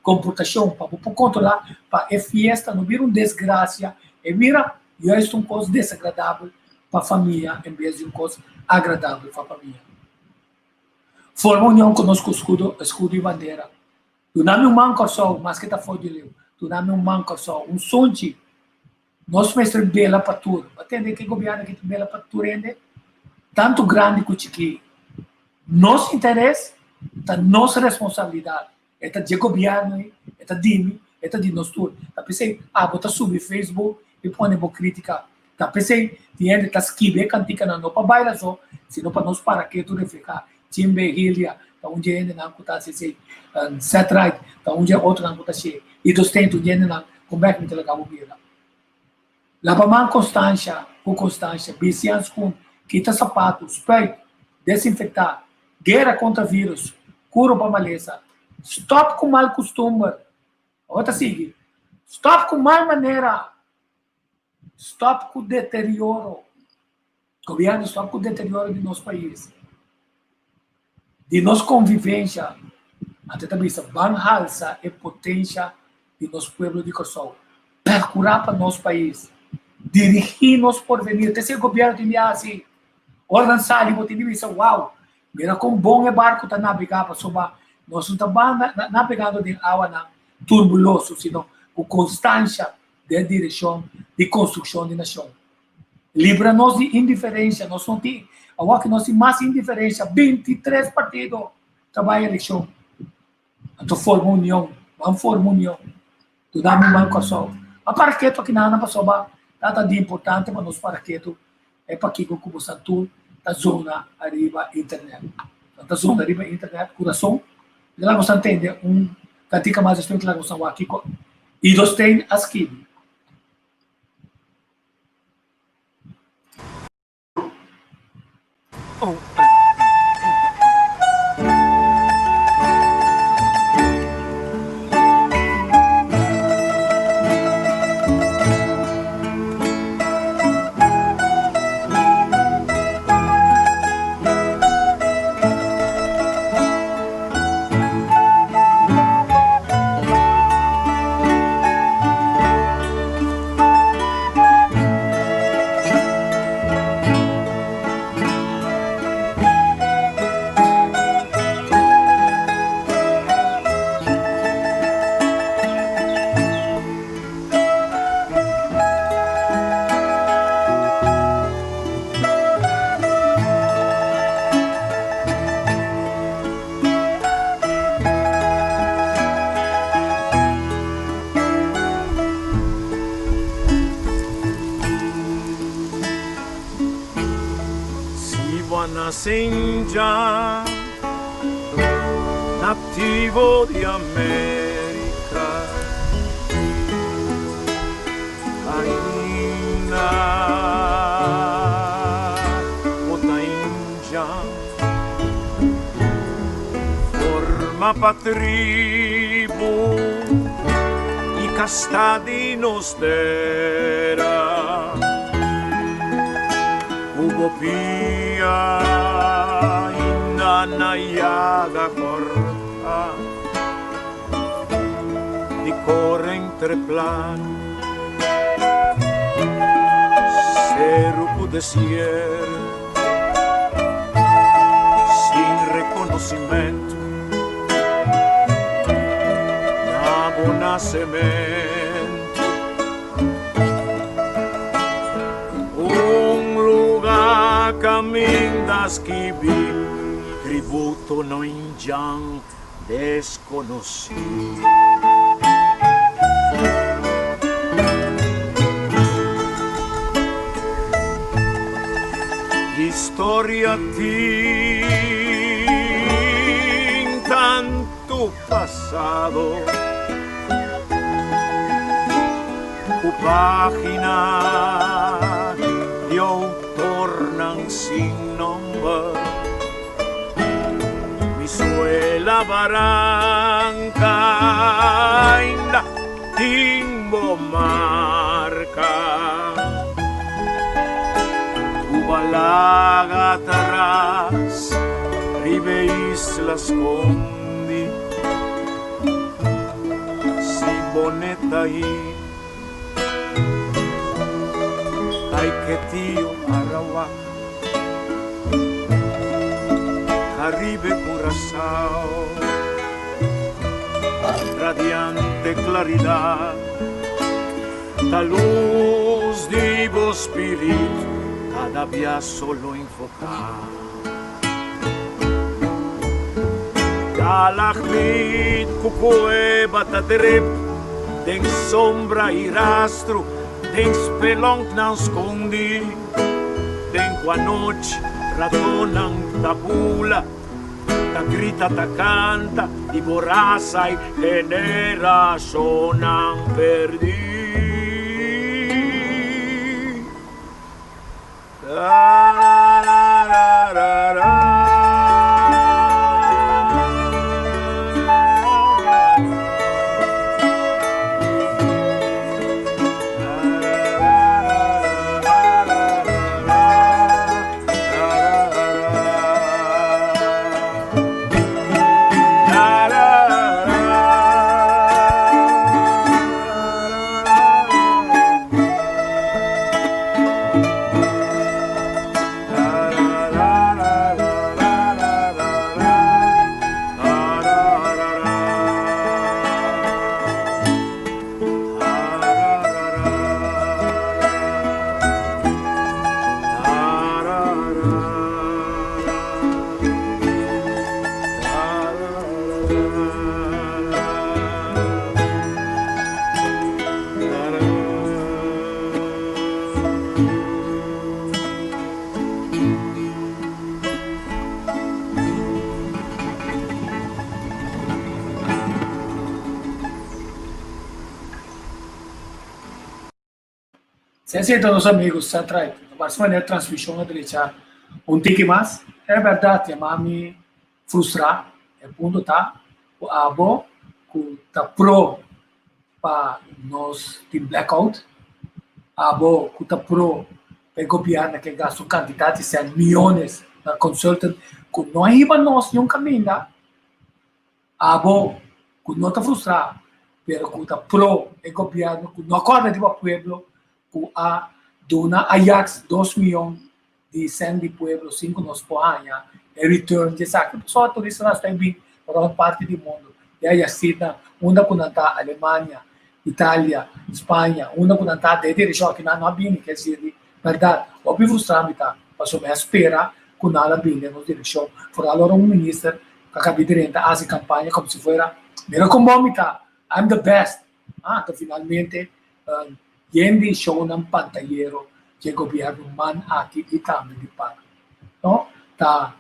komportashon, pa bo por kontrolá pa e fiesta no bira un desgrasia, e bira juist un kos desagradabel pa famia en bes di un kos agradabel pa famia. Forma union ku nos ku skudo, eskudo i bandera. Duna mi un man Kòrsou, maske ta for di leu. Duna mi un man Kòrsou, un sunchi. Nos mester bela pa tur. Bo a tende ke gobièrnu aki ta bela pa tur hende, tantu grandi ku chikí. Nos interes ta nos responsabilidat. E ta dje gobièrnu ei, e ta di mi, e ta di nos tur. Ta p'esei abo ta subi Facebook i pone bo krítika. Ta p'esei tin hende ta skibi e kantikanan no pa baila so, sino pa nos para ketu reflehá. Chimbe Hilia ta un dje hendenan ku ta hasi esei. Seth Wright ta un dje otronan ku ta hasié. I Dosteen ta un dje hendenan ku bèk mi ta laga bo bira. Laba man konstansha ku konstansha, bisti hanskun, kita sapatu, spuit, desinfektá, guera kontra vírus, kuro pa malesa. Stòp ku mal kustumber. Awor ta sigui. Stòp ku mal manera. Stòp ku deterioro. Gobièrnu stòp ku deterioro di nos pais, di nos konvivensha. Anto ta bisa ban halsa e potensha di nos pueblo di Kòrsou. Perkurá pa nos pais. Dirigí nos porvenir. Te si e gobièrnu tin di hasi. Ora nan sali bo tin di bisa wow, mira kon bon e barku ta nabegá pasobra nos no ta nabegando den awanan turbuloso sino ku konstansha den direkshon di konstrukshon di nashon. Libra nos di indiferensha, nos no tin, awor ki nos tin mas indiferensha, 23 partido ta bai elekshon. Anto forma union, ban forma union. Duna mi man Kòrsou. A para ketu akinan pasobra ta di importante pa nos para ketu e pakiko ku boso tur ta zona ariba internet. Nan ta zona riba internet ku rason. Mi ta laga boso tende un kantika mas despues mi ta laga boso wak kiko Ido Steen a skibi. Si bo a nace inja, nativo di America, ainda bo ta inja. Mapa tribu i kasta di nos tera. Ku bo pia inda na yaga kòrta di kore entre plan seru ku desierto. Sin reconocimento na bo nacemento. Un lugar caminda skibi tributo no injan desconoci. Historia tin tantu pasado ku página di outornan sin nomber. Mi suela baranca ainda tin bo marca. Tu balaga atras riba e isla scondi. Si bo neta ahi Caiquetio Arawak. Caribe Curaçao, radiante claridad, ta luz di bo spiritu cada bia solo enfoca. Stalagmit cu cueva ta drip den sombra y rastro den spelonknan scondi. Den ku anochi ratonan ta bula, ta grita, ta kanta di bo rasa i generashonnan perdí. Sensei ta nos amigo Satrait. Ta parse manera transmishon a drecha un tiki mas. E bèrdat, yama mi frustrá. E punto ta ku abo ku ta pro pa nos tin blackout, abo ku ta pro pa e gobièrnu ke gasta un kantidat di sèn miónes na consultant ku no a hiba nos niun kaminda, abo ku no ta frustrá pero ku ta pro e gobièrnu ku no a kòrda riba pueblo ku a duna Ajax dos mion di sèn di pueblo sin ku nos por haña e return di esaki. Pasobra turistanan sta bin pa rònt parti di mundu i a yasitnan unda ku nan ta, Alemania, Italia, Spaña, unda ku nan ta den e direkshon aki nan no a bini. Ke esir di bèrdat hopi frustrá mi ta pasobra mi a spera ku nan a bini den nos direkshon. Foral ora un minister ku a kabi drenta hasi kampaña komo si fuera mira kon bon mi ta, I'm the best. Ah, ta finalmente yen di shownan pantayero dje gobierno man aki y tambe di par. No, ta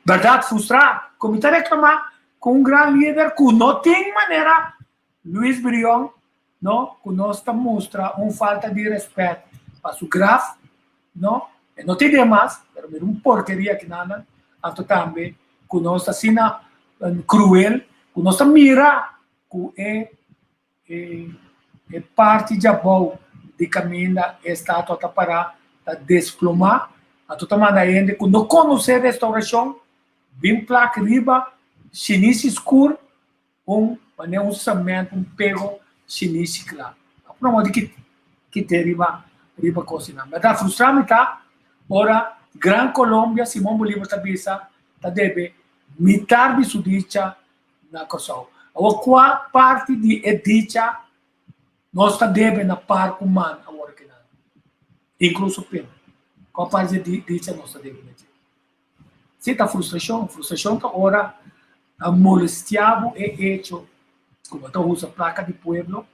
berdad frustra cu mi ta reclama cu un gran lider cu no tin manera Luis Brion, no, cu nos ta mustra un falta di respet pa su graf, no, e no tin demas, pero mira un porkeria kinanan, anto tambe cu nos ta asina. kruel ku nos ta mira ku e e parti djabou di kaminda e estatua ta pará ta desplomá, anto ta manda hende ku no konosé restaurashon bin plak riba shinisi skur un manera un semento un pego shinisi kla. A pone di kite riba riba kosnan. Bèrdat frustrá mi ta ora Gran Colombia Simon Bolivar ta bisa ta debe mitar di su dicha na Kòrsou. Awor kua parti di e dicha nos ta debe na par ku man awor kinan? Inkluso pin. Kua parti di e dicha nos ta debe na dje? Si ta frustrashon. Frustrashon ta ora a molestia bo e echo ku bo ta usa plaka di pueblo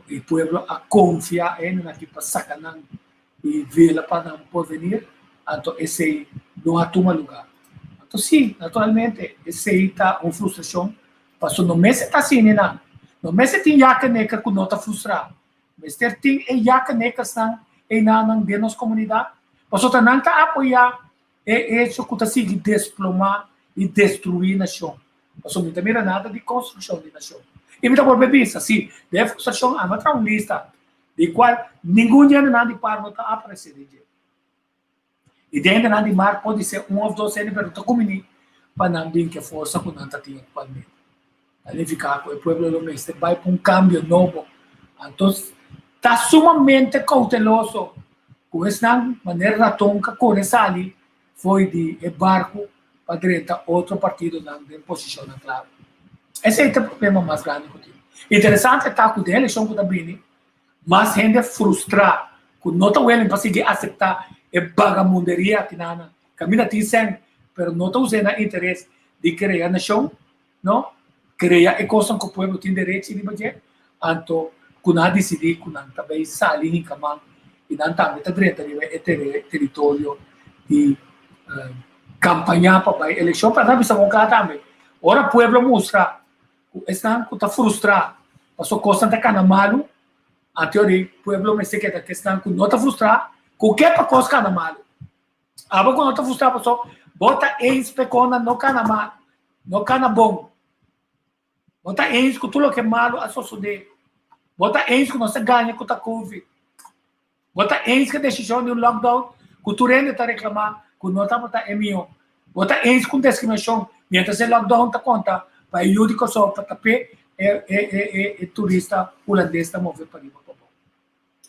i pueblo a konfia e hendenan aki pa saka nan i vela pa nan porvenir, anto esei no a tuma lugar. Anto si, naturalmente, esei ta un frustrashon, pasobra no mester ta asina nan. No mester tin yakeneker ku no ta frustrá. Mester tin e yakenekersnan einanan den nos komunidat, pasobra nan ta apoyá e echo ku ta sigui desplomá i destruí nashon. Pasobra mi ta mira nada di konstrukshon di nashon. I mi ta bolbe bisa, si, den e frustrashon ami a traha un lista di kual ningun di hendenan di par no ta aparesé den dje. I den hendenan di mar por di ser un òf dos hende pero ta kuminí pa nan bin ku e forsa ku nan ta tin aktualmente. Ta nifiká ku e pueblo lo mester bai pa un kambio nobo. Anto ta sumamente kouteloso ku esnan manera raton ka kore sali fo'i di e barku pa drenta otro partidonan den posishonnan klave. Esei ta e problema mas grandi ku tin. Interesante ta ku den elekshon ku ta bini, mas hende frustrá ku no ta willing pa sigui aseptá e bagamunderia akinanan. Kaminda tin sèn, pero no ta us'é na interes di krea nashon, no, krea e kosnan ku pueblo tin derechi riba dje, anto ku nan a disidí ku nan ta bai sali hinka man i nan tambe ta drenta riba e teritorio di kampañá pa bai elekshon. Pero nan a bisa bon kla tambe, ora pueblo mustra ku esnan ku ta frustrá pasobra kosnan ta kana malu, anto di pueblo mester keda ku esnan ku no ta frustrá ku ke pa kos kana malu. Abo ku no ta frustrá pasobra bo ta eens p'e kosnan no kana mal, no kana bon. Bo ta eens ku tur loke malu a sosodé. Bo ta eens ku nos ta gaña ku ta covid. Bo ta eens ku e desishon di un lockdown ku tur hende ta reklamá ku no tabata e mihó. Bo ta eens ku un diskriminashon miéntras e lockdown ta konta pa e yu di Kòrsou pa tap'é e e e e turista hulandes ta move pariba pa bo.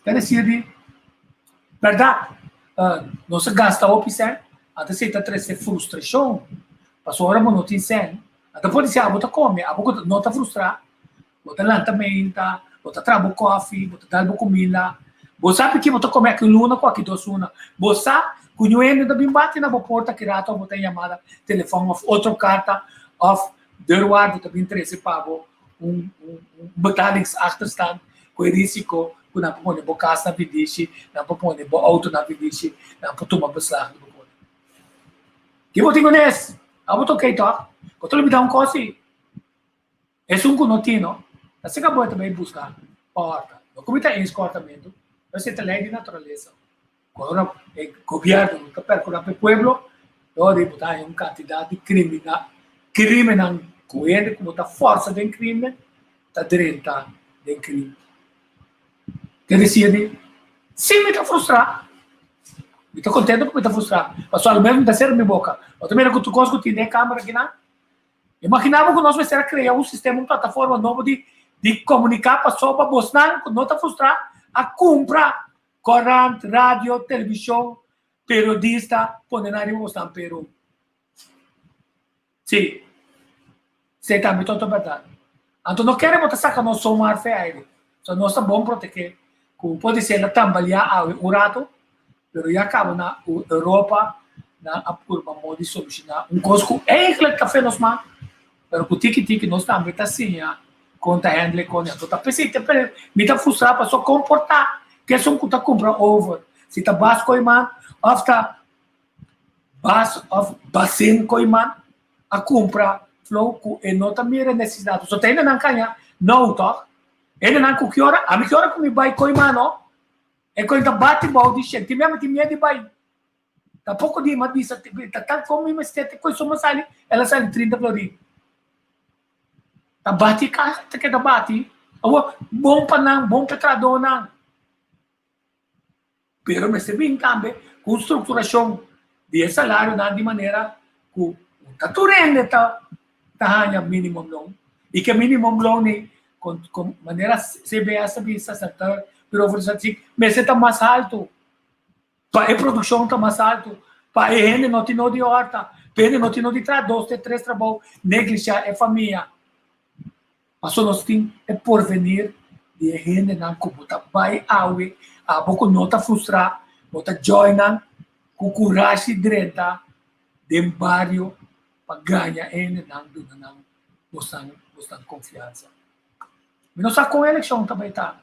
Ta desir di bèrdat nos a gasta hopi sèn, anto esei ta trese frustrashon, pasobra ora bo no tin sèn, anto por disi abo ta kome, abo ku no ta frustrá, bo ta lanta meinta, bo ta traha bo kòfi, bo ta dal bo kuminda, bo sa piki bo ta kome aki un luna ku aki dos luna, bo sa ku niun hende ta bin bati na bo porta ki rato bo ta yamada telefòn òf otro karta òf deurwaarder ta bin trese pa bo un betalingsachterstand ku e risiko ku nan por pone bo kas na vindishi, nan por pone bo outo na vindishi, nan por tuma beslag di bo kos. Ki bo tin ku nes? Abo ta okey tòg? Bo ta lubidá un kos si. Esun ku no tin no, ta seka bo e ta bai buska pa hòrta. No ku mi ta eens ku hòrtamentu, pero esei ta lei di naturalesa. Ora e gobierno no ta percura pa e pueblo, lo di bo ta haña un cantidad di crimina, crimennan cu hende cu bo ta forza den crimen ta drenta den crimen. Te decir di, si mi ta frustra, mi ta contento cu mi ta frustra, pasobra alo menos mi ta cera mi boca. Bo ta mira cu tur cos cu tin den e camera akinan? Imagina bo cu nos mester a crea un sistema, un plataforma nobo di di comunica pasobra bosnan cu no ta frustra a cumpra Korant, radio, televishon, periodista pone nan riba bosnan pero si, esei tambe ta otro bèrdat. Anto no kere bo ta saka nos zomaar fe aire. So nos ta bon protegé ku podisé la tambaleá awe un rato, pero ya kaba na Europa nan a purba modo di solushoná un kos ku eigentlik ta fe nos man. Pero ku tiki tiki nos tambe ta siña kon ta handle kon anto ta p'esei te p'e mi ta frustrá pasobra komportá ku esun ku ta kumpra over si ta bas koiman òf ta bas òf basen koiman a kumpra flow ku e no ta mira nesesidat pasobra ta hendenan kaña nou tòg hendenan ku ki ora ami ki ora ku mi bai koiman no e koin ta bati bou di shenti mi ami tin miedu di bai. Tampoco di m'a bisa ta tal como mi mester te coy suma sali, el a sali 30 florin. Ta bati ka ta keda bati. Awor, bon pa nan, bon pa e trahadónan. Pero mester bin tambe ku un strukturashon di e salarionan di manera ku no ta tur hende ta ta haña minimumloon i ku e minimumloon ei kon kon manera CBS ta bisa, Centraal Bureau voor de Statistiek, mester ta mas haltu pa e produkshon ta mas haltu, pa e hende no tin no di òrta, pa e hende no tin no di traha dos te tres trabou, neglishá e famia. Pasobra nos tin e porvenir di e hendenan ku bo ta bai awe, abo ku no ta frustrá, bo ta join nan ku kurashi drenta den bario pa gaña e hendenan duna nan bosnan bosnan konfiansa. Mi no sa kon e elekshon ta bai ta,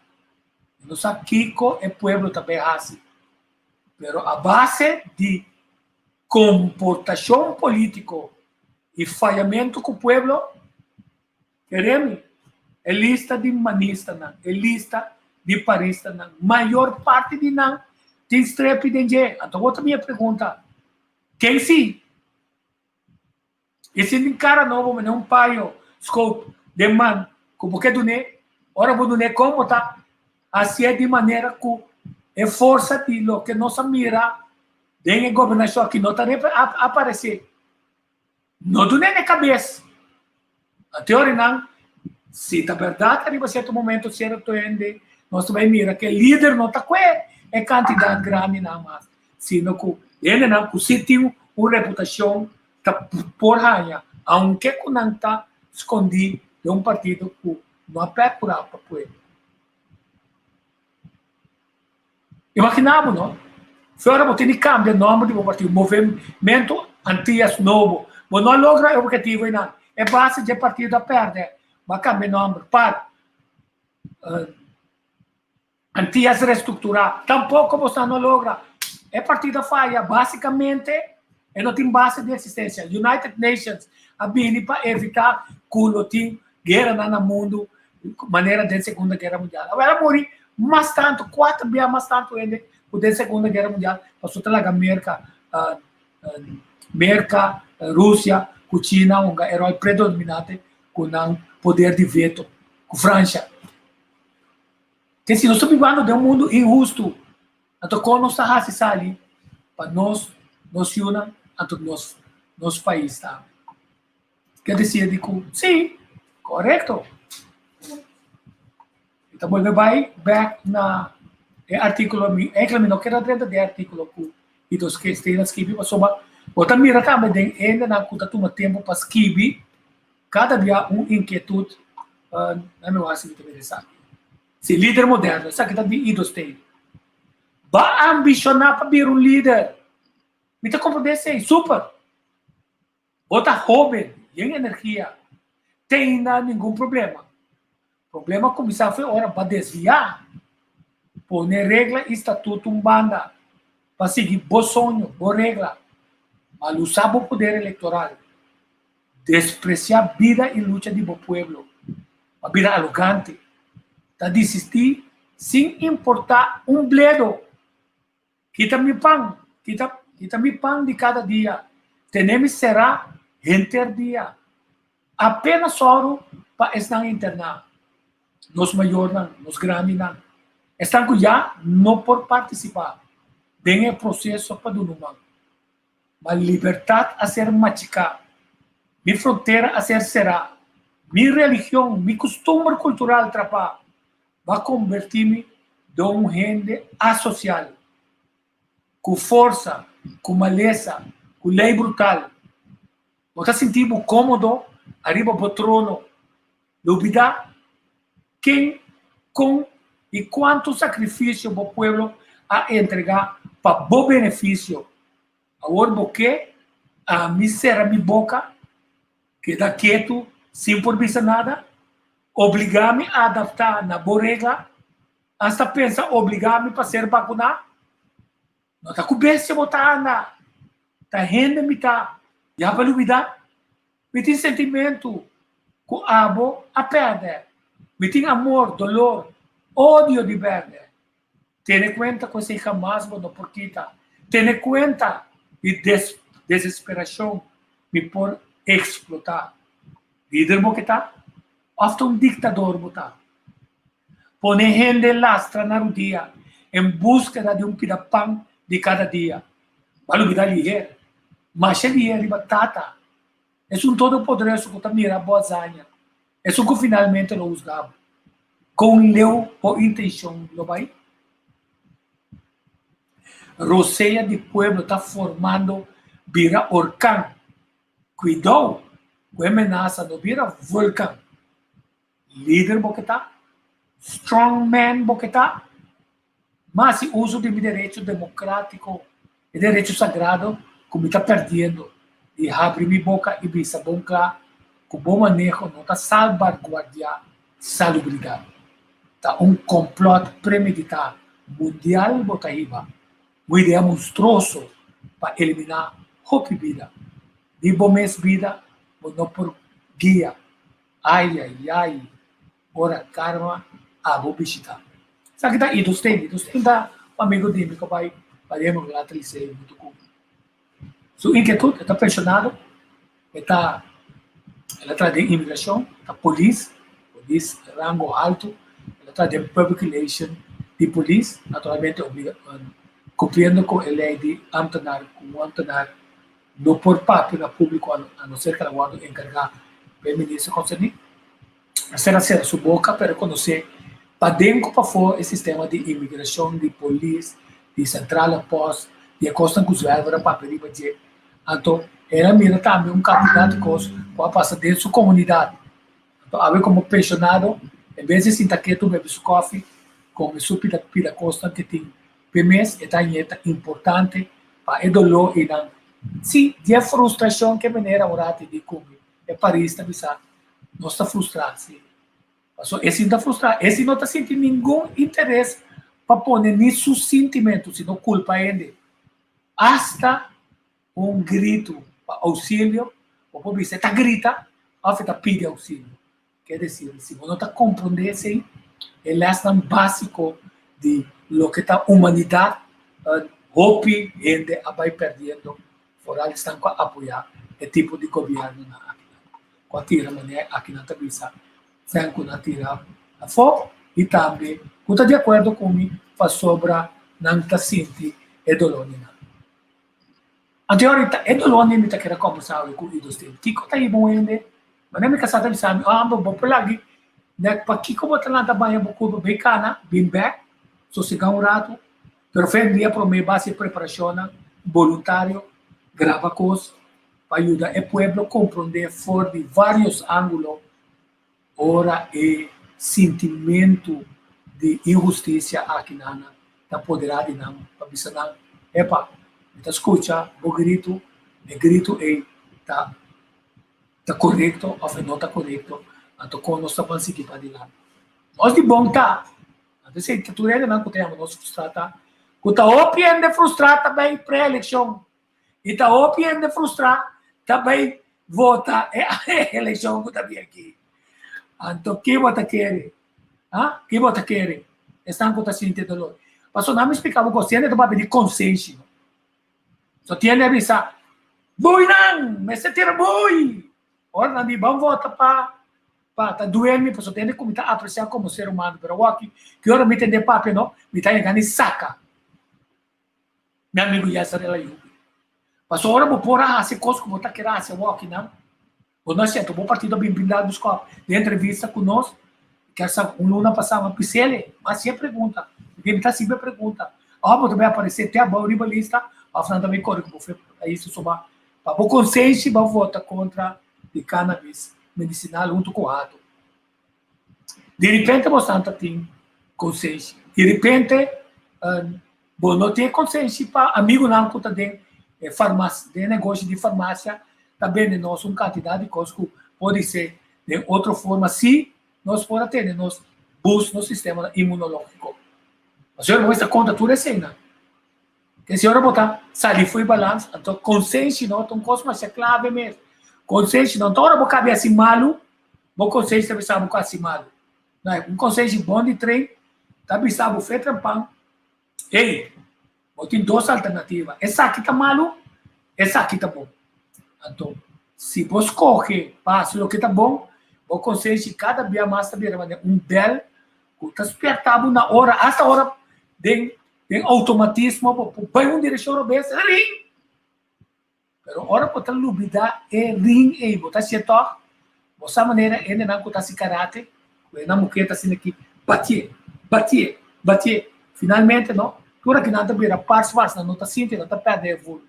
mi no sa kiko e pueblo ta bai hasi, pero a base di komportashon polítiko i fayamentu ku pueblo, Keremi, e lista di manistanan, e lista di paristanan, mayor parti di nan tin strepi den dje. Anto bo ta mi e pregunta, ken si? I si tin kara nobo mene un payo scope den man ku bo ke dun'é, ora bo dun'é kon bo ta hasié di manera ku e forsa di loke nos a mira den e gobernashon aki no ta aparesé? No dun'é n'e kabes. Na teorinan, si ta bèrdat ariba sierto momento sierto hende nos ta bai mira ku e lider no ta kue e kantidat grandinan mas, sino ku hendenan ku si tin un reputashon ta por haña, aunke ku nan ta skondí den un partido ku no a pèrkurá pa pueblo. Imaginá bo, no? Si ora bo tin di kambia nòmber di bo partido, Movemento Antillas Nobo, bo no a logra e objetivo einan. E base dje partido a pèrdè, bo a kambia nòmber pa Antillas Restrukturá, tampoko bo sa no logra. E partido a faya, básikamente e no tin base di eksistensia. United Nations a bini pa evitá ku lo tin gueranan na mundu manera den Segunda Guera Mundial. Awor a muri mas tantu, kuater bia mas tantu hende ku den Segunda Guera Mundial, pasobra ta laga Merka, Merka, Rusia ku China hunga e ròl predominante ku nan poder di veto, ku Fransha. Ke si nos ta bibando den un mundu inhustu, anto kon nos ta hasi sali pa nos, nos yunan, anto nos, nos pais tambe? Ke desir di ku si, korekto. Mi ta bolbe bai bek na e artíkulo, mi enkele mi no keda drenta den e artíkulo ku Ito Stein a skibi pasobra bo ta mira tambe den hendenan ku ta tuma tempu pa skibi kada bia un inkietut na mi wak si mi ta mira esaki. Si lider moderno, esaki ta di Ido Stein. Ba ambishoná pa bira un lider. Mi ta komprondé esei, super. Bo ta hóben, yen energia, teinda ningun problema. Problema kuminsá foi ora bo a desviá, pone regla i statuto un banda pa sigui bo soño, bo regla, malusá bo poder elektoral, despresiá bida i lucha di bo pueblo, bo a bira arogante, ta disistí sin importá un bledo. Kita mi pan, kita, kita mi pan di kada dia, tene mi será henter dia. Apenas sòru pa esnan interná, nos mayornan, nos grandinan, esnan ku ya no por partisipá den e proseso pa duna un man. Ma libertat a ser machiká, mi frontera a ser será, mi religion, mi kustumber kultural trapá, Bo a kombertí mi den un hende asosial, ku forsa, ku malesa, ku lei brutal. Bo ta sinti bo kómodo ariba bo trono, lubidá ken, kon i kuantu sakrifisio bo pueblo a entregá pa bo benefisio. Awor bo ke ami sera mi boka, keda ketu sin por bisa nada? Obligá mi a adaptá na bo regla? Asta pensa obligá mi pa ser bakuná? No ta ku bestia bo ta anda, ta hende mi ta. Ya bo a lubidá? Mi tin sentimentu ku abo a pèrdè. Mi tin amor, dolor, odio di bèrdè. Tene kuenta ku esei hamas bo no por kita. Tene kuenta di desesperashon mi por eksplotá. Lider bo ke ta? Òf ta un diktador bo ta? Pone hende lastra na rudia en búskeda di un pida pan di kada dia. Bo a lubidá liher, masha liher riba Tata, Esun Todopoderoso ku ta mira bo hazaña, Esun ku finalmente lo husga bo. Kon leu bo intenshon lo bai? Rosea di pueblo ta formando bira orkan. Kuidou ku e menasa no bira vulkan. Lider bo ke ta? Strong man bo ke ta? Ma hasi uso di mi derecho demokratiko, e derecho sagrado ku mi ta perdiendo, di habri mi boka i bisa bon kla ku bo maneho no ta salbarguardiá salubridat. Ta un komplòt premeditá mundial bo ta hiba, un idea monstruoso pa eliminá hopi bida. Di bo mes bida bo no por guia. Ai ai ai, ora karma abo bishita. Esaki ta Ido Steen. Ido Steen ta un amigo di mi ku bai Palermo Later Liceo huntu ku mi. Su inkietut, e ta pensionado, e ta el a traha den imigrashon, ta polis, polis rango haltu, el a traha den public relation di polis, naturalmente obliga kumpliendo ku e lei di ambtenaar, ku un ambtenaar no por papia na públiko a no ser ku el a wòrdu enkargá pa e minister konserní. Mester a sera su boka pa e rekonosé paden ku pafó e sistema di imigrashon, di polis, di sentrale pòst, di e kosnan ku Zwerver a papia riba dje. Anto el a mira tambe un kantidat di kos ku a pasa den su komunidat. Anto awe komo penshonado, en bes di sinta ketu bebe su kòfi, kome su pida pida kosnan ke tin p'e mes, e ta hañ'é ta importante pa e doló i nan sí di e frustrashon ke manera un ratu di ku mi e Paris ta bisa nos ta frustrá sí. Pasobra e si ta frustrá, e si no ta sinti ningun interes pa pone ni su sintimentu, sino kulpa hende. Asta un gritu pa ousilio, bo por bisa e ta grita òf e ta pidi ousilio. Ke desir, si bo no ta komprondé esei, e lèsnan básiko di loke ta humanidat, hopi hende a bai pèrdiendo foral esnan ku a apoyá e tipo di gobièrnunan akinan, ku a tira manera akinan ta bisa fen ku nan tira afó i tambe ku ta di akuerdo ku mi pasobra nan ta sinti e doló di nan. Anto ahorita e doló di mi ta kere kòmbersá awe ku Ido Steen. Kiko ta hiba un hende? Manera mi kasá ta bisa mi, oh bo por lag'i nèt pakiko bo ta lanta baña bo kurpa bai kana, bin bèk, sosegá un ratu. Pero fe un dia promé base e preparashonnan boluntario, graba kos pa yuda e pueblo komprondé for di vários ángulo ora e sintimentu di inhustisia aki nan ta poderá di nan pa bisa nan, Epa, mi ta skucha bo gritu, e gritu ei ta ta korekto òf e no ta korekto, anto kon nos ta ban sigui padilanti? Nos di bon ta. Anto esei ta tur hendenan ku ta yama nos frustrá ta ku ta hopi hende frustrá ta bai pre-elekshon i ta hopi hende frustrá ta bai vota e elekshon ku ta bin aki. Anto ki bo ta kere? Ha? Ki bo ta kere? Esnan ku ta sinti e dolor. Pasobra nan mi splika bo ku hende ta papia di konsenshi. So tiende a bisa, Bui nan! Mester tira bui! Ora nan di ban vota pa pa ta duel mi pasobra tende ku mi ta apresiá komo ser humano pero awor ki ora mi tende papia no mi ta yega ni saka mi amigu Yasser El Ayoubi pasobra ora bo por a hasi kos ku bo ta kere hasi awor akinan bo no a siento bo partido a bin brinda buskòp den entrevista ku nos kier sa un luna pasá mi a pisele mi a hasi e pregunta mi ta hasi e pregunta òf bo ta bai aparesé te abou riba lista òf nan ta bai kore ku bo fe pais pasobra Pa bo konsenshi bo vota kontra di cannabis medisinal huntu ku hato. Di ripente bo santa tin konsenshi. Di ripente bo no tin e konsenshi pa amigunan ku ta den e farmasia, den e negoshi di farmasia ta bende nos un kantidat di kos ku podise den otro forma si nos por a tene nos boost nos sistema inmunologiko. Pasobra bo mester konta tur eseinan. Te si ora bo ta sali fo'i balans, anto konsenshi no ta un kos masha klave mes. Konsenshi no ta ora bo kabi hasi malu, bo konsenshi ta bisa bo ku hasi malu. No, un konsenshi bon di tren ta bisa bo fe trempan, hey, bo tin dos alternativa, esaki ta malu, esaki ta bon. Anto, si bo skohe pa hasi loke ta bon, Bo konsenshi kada bia mas ta bira manera un bèl ku ta spièrta bo na ora, asta ora den den outomatismo bo por bai un direkshon robes, ring! Pero ora bo ta lubidá e ring ei, bo ta hasié tòg. Bo sa manera hendenan ku ta hasi karate, ku e nan muhé ta asina aki, batié, batié, batié. Finalmente no, tur akinan ta bira pars pars, nan no ta sinti, nan ta pèrdè e vul.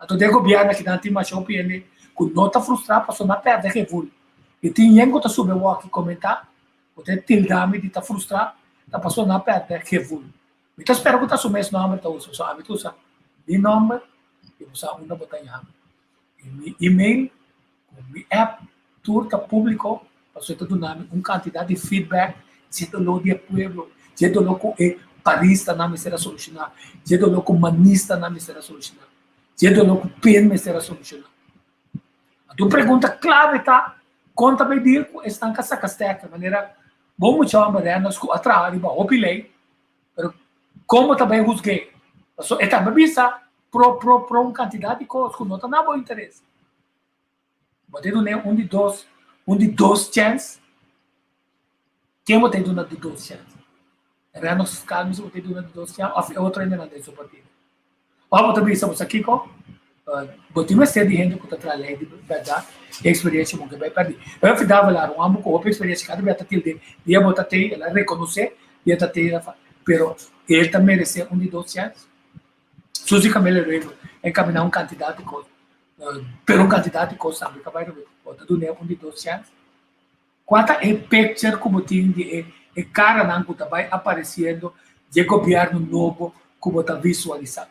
Anto den gobièrnu akinan tin masha hopi hende ku no ta frustrá pasobra nan a pèrdè gevul. I tin yen ku ta sube wòk i komentá ku ta e tilda mi di ta frustrá ta pasobra nan a pèrdè gevul. Mi ta spera ku ta su mes nòmber ta usa, pasobra ami ta usa mi nòmber i bo sa unda bo ta yama. I mi email ku mi app tur ta públiko pasobra e ta duna mi un kantidat di feedback dje doló di e pueblo, dje doló ku e paristanan mester a solushoná, dje doló ku manistanan mester a solushoná, dje doló ku pen mester a solushoná. Anto un pregunta klave ta, kon ta bai deal ku esnan ka saka stèker? Manera bo mucha hòmber Reynolds ku a traha riba hopi lei, pero kon bo ta bai husg'é? Pasobra e tambe bisa pro pro pro un kantidat di kos ku no ta na bo interes. Bo ta dun'é un di dos, un di dos chèns. Ken bo ta duna di dos chèns? Reynolds Calmes bo ta duna di dos chèns òf e otro hendenan den su partido? Òf bo ta bisa bo sa kiko? Bo tin mester di hende ku ta traha lei di bèrdat, e eksperiencia bo ke bai pèrdí. Humphrey Davelaar, un hòmber ku hopi eksperiencia, kada bia ta tilde, dia bo ta tei, el a rekonosé, dia ta tei, el a fala, pero el ta meresé un di dos chèns? Suzy Camelia Römer a encaminá un kantidat di kos, pero un kantidat di kos tambe ka bai robes. Bo ta dun'é un di dos chèns? Kua ta e picture ku bo tin di e e karanan ku ta bai aparesiendo dje gobièrnu nobo ku bo ta visualisá?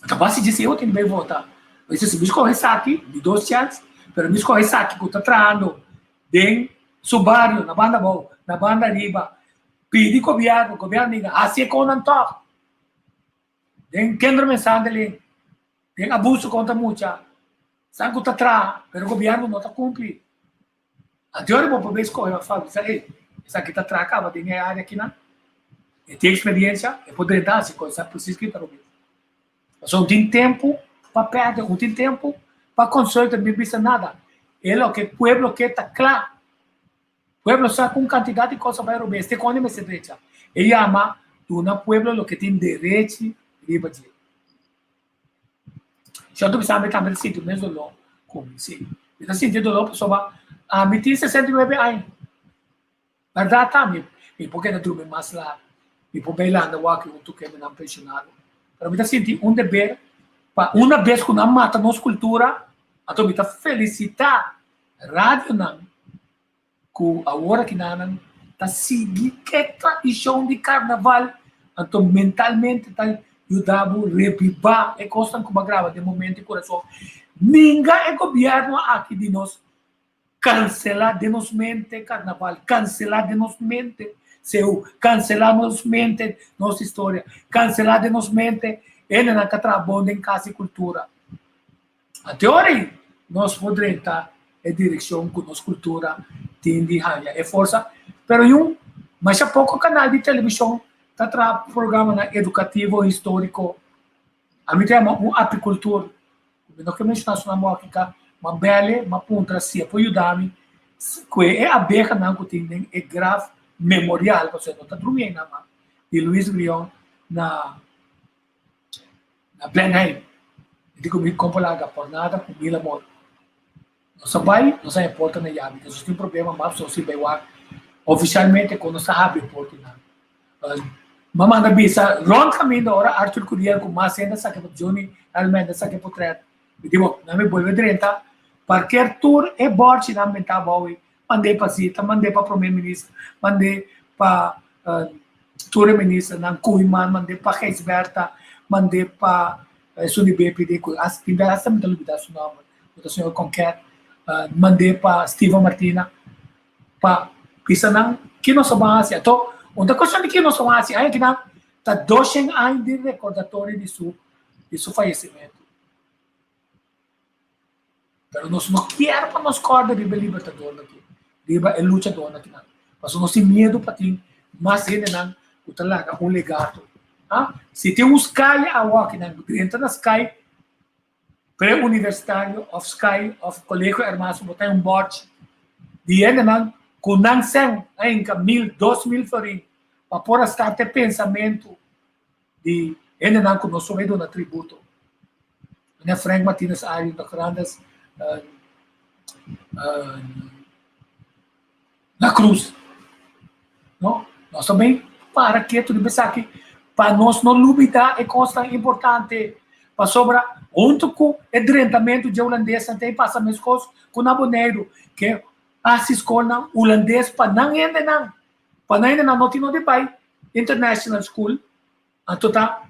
Ta base dje si eu tin di bai vota. Bo dice si mi skohe esaki, di dos chèns, pero mi skohe esaki ku ta trahando den su bario, na banda abou, na banda ariba, Pidi gobièrnu, gobièrnu diga hasi e konan tòg. Den kindermishandeling, den abuso kontra mucha, san ku ta traha, pero gobièrnu no ta kumpli. Anto ora bo por bai skohe òf a bisa, ey, esaki ta traha kaba den e área akinan, e tin eksperiensha, e por drenta hasi kos, sa presis ki ta robes. Pasobra un tin tempu pa pèrdè, un tin tempu pa konsulta, mi bisa nada. E loke pueblo ke ta kla. Pueblo sa ku un kantidat di kos a bai robes, te kònde mester drecha. E yama duna pueblo loke tin derechi riba dje. Shon ta bisa mi tambe ta sinti mes doló ku mi. Sí, mi ta sinti e doló pasobra ami tin 69 aña. Bèrdat ta, mi mi por keda drumi mas lat, mi por bai landa wak huntu ku hendenan penshonado, pero mi ta sinti un deber pa una bes ku nan mata nos kultura, anto mi ta felisitá Radionan ku awor akinanan ta sigui ke tradishon di karnaval, anto mentalmente ta yuda bo rebibá e kosnan ku bo a graba den momento i kurason. Ninga e gobièrnu aki di nos kanselá den nos mente karnaval, kanselá den nos mente seu, kanselá nos mente nos historia, kanselá den nos mente hendenan ka traha bon den kas di kultura. Ante ora ei nos por drenta e direkshon ku nos kultura tin di haña e forsa, pero yun masha poko kanal di televishon ta traha programanan edukativo históriko. Ami ta yama un apikultur, ku mi no ke menshoná su nòmber aki ka, ma bèl'e, ma puntra si e por yuda mi ku e abehanan ku tin den e graf memorial, pasobra e no ta drumi einan mas, di Luis Brion na. Na Blenheim. Mi di ku mi kompa laga por nada ku mil amor. Nos a bai, nos a haña porta na yabi. Nos tin problema mas nos tin bai wak ofisialmente kon nos a habri e portanan. Mi a manda bisa rònt kaminda ora Arthur Curiel ku mas hende a saka e Johnny Helmand a saka e potrèt. Mi di bo, nan mi bolbe drenta parker tur e bòrchinan bentá abou ei. Mand'é pa Zita, mand'é pa Prome Minister, mand'é pa tur e ministernan, Koeiman, mand'é pa Gijsbertha, mand'é pa esun di BPD ku tin bes hasta mi ta lubidá su nòmber, ku ta señor Conquet, mand'é pa Steven Martina, pa bisa nan ki nos a ban hasi. Anto, un ta kuestion di ki nos a ban hasi, aña kinan ta doshen aña di rekordatorio di su di su fayesimentu. Pero nos no kier pa nos kòrda riba e libertadornan aki, riba e luchadornan akinan. Pasobra nos tin miedu pa tin mas hendenan ku ta laga un legato. Ah, si tin un sky awo akinan, drenta na sky. Pre-universitario of Sky of Colegio Hermaso bo ta un bòrchi di hendenan ku nan sèn a hinka mil, 2000 florin pa por a start e pensamentu di hendenan ku no sobe duna tributo. Meneer Frank Martinez Ario, Dòkter Anders La Cruz. No, nos ta bin para ketu riba esaki pa nos no lubida e kosnan importante pasobra huntu ku e drentamentu dje hulandesnan ta e pasa meskos ku na Boneiru ke hasi skolnan hulandes pa nan hendenan, pa nan hendenan no tin no di bai international school. Anto ta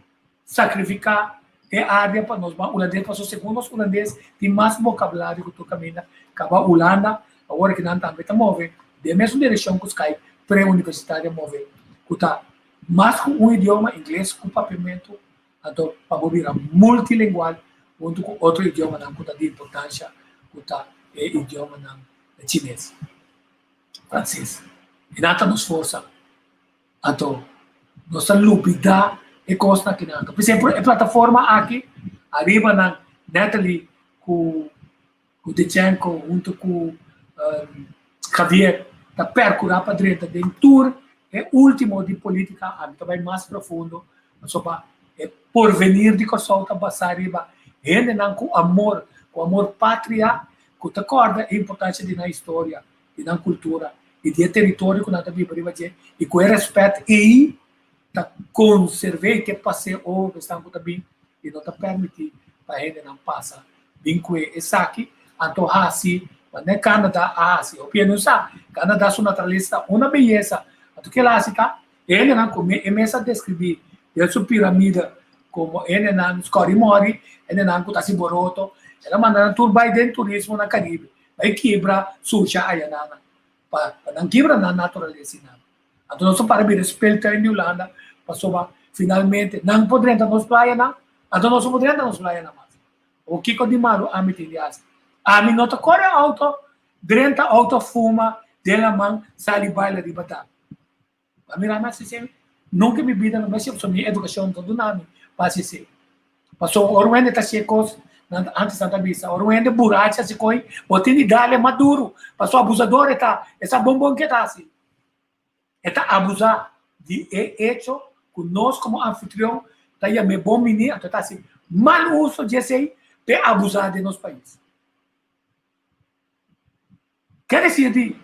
sakrifiká e área pa nos ban hulandes pasobra segun nos hulandes tin mas bokabulario ku tur kaminda kaba Hulanda awor ki nan tambe ta move den mesun direkshon ku Sky pre-universitario a move ku ta mas ku un idioma ingles ku papiamentu anto pa bo bira multilingual huntu ku otro idiomanan ku ta di importansha ku ta e idiomanan chines, franses i nan ta nos forsa. Anto nos ta lubida e kosnan akinan. Anto p'esei e plataforma aki ariba nan Natalie ku ku Dechenko hunto ku Javier ta percura pa drenta den tur e ultimo di politica. Ami ta bai mas profundo pasobra e porvenir di Kòrsou ta basa riba hendenan ku amor, ku amor patria, ku ta kòrda e importancia di nan historia. Di nan kultura i di e teritorio ku nan ta biba riba dje i ku e rèspèt ei ta konserv'é i ke pas'é over esnan ku ta bin i no ta pèrmití pa hendenan pasa bin kue esaki. Anto hasi manera Canada a hasi. Hopi hende no sa, Canada su naturalesa ta una beyesa. Anto kila hasi ta e hendenan ku e mes a deskribí den su piramide komo hendenan skòrimòri, hendenan ku ta hasi boroto, el a manda nan tur bai den turismo na Caribe. Bai kibra susha ayananan pa pa nan kibra nan naturalesa i nan. Anto nos a para bira speeltuin di Hulanda pasobra finalmente nan por drenta nos playanan, anto nos no por drenta nos playanan mas. Awor kiko di malu ami tin di hasi? Ami no ta kore auto, drenta auto fuma den laman sali baila riba dak. Ba mira mi hasi esei? Nunka mi bida no mester pasobra mi edukashon no ta duna mi pa hasi esei. Pasobra ora un hende ta hasi e kos, nan antes nan ta bisa, ora un hende burachi hasi koi, bo tin di dale mas duru, pasobra abusador e ta, e sa bon bon ke e ta hasi. E ta abusá di e echo ku nos komo anfitrion ta yam'é bon bini, anto e ta hasi mal uso di esei p'e abusá den nos pais. Ke desir di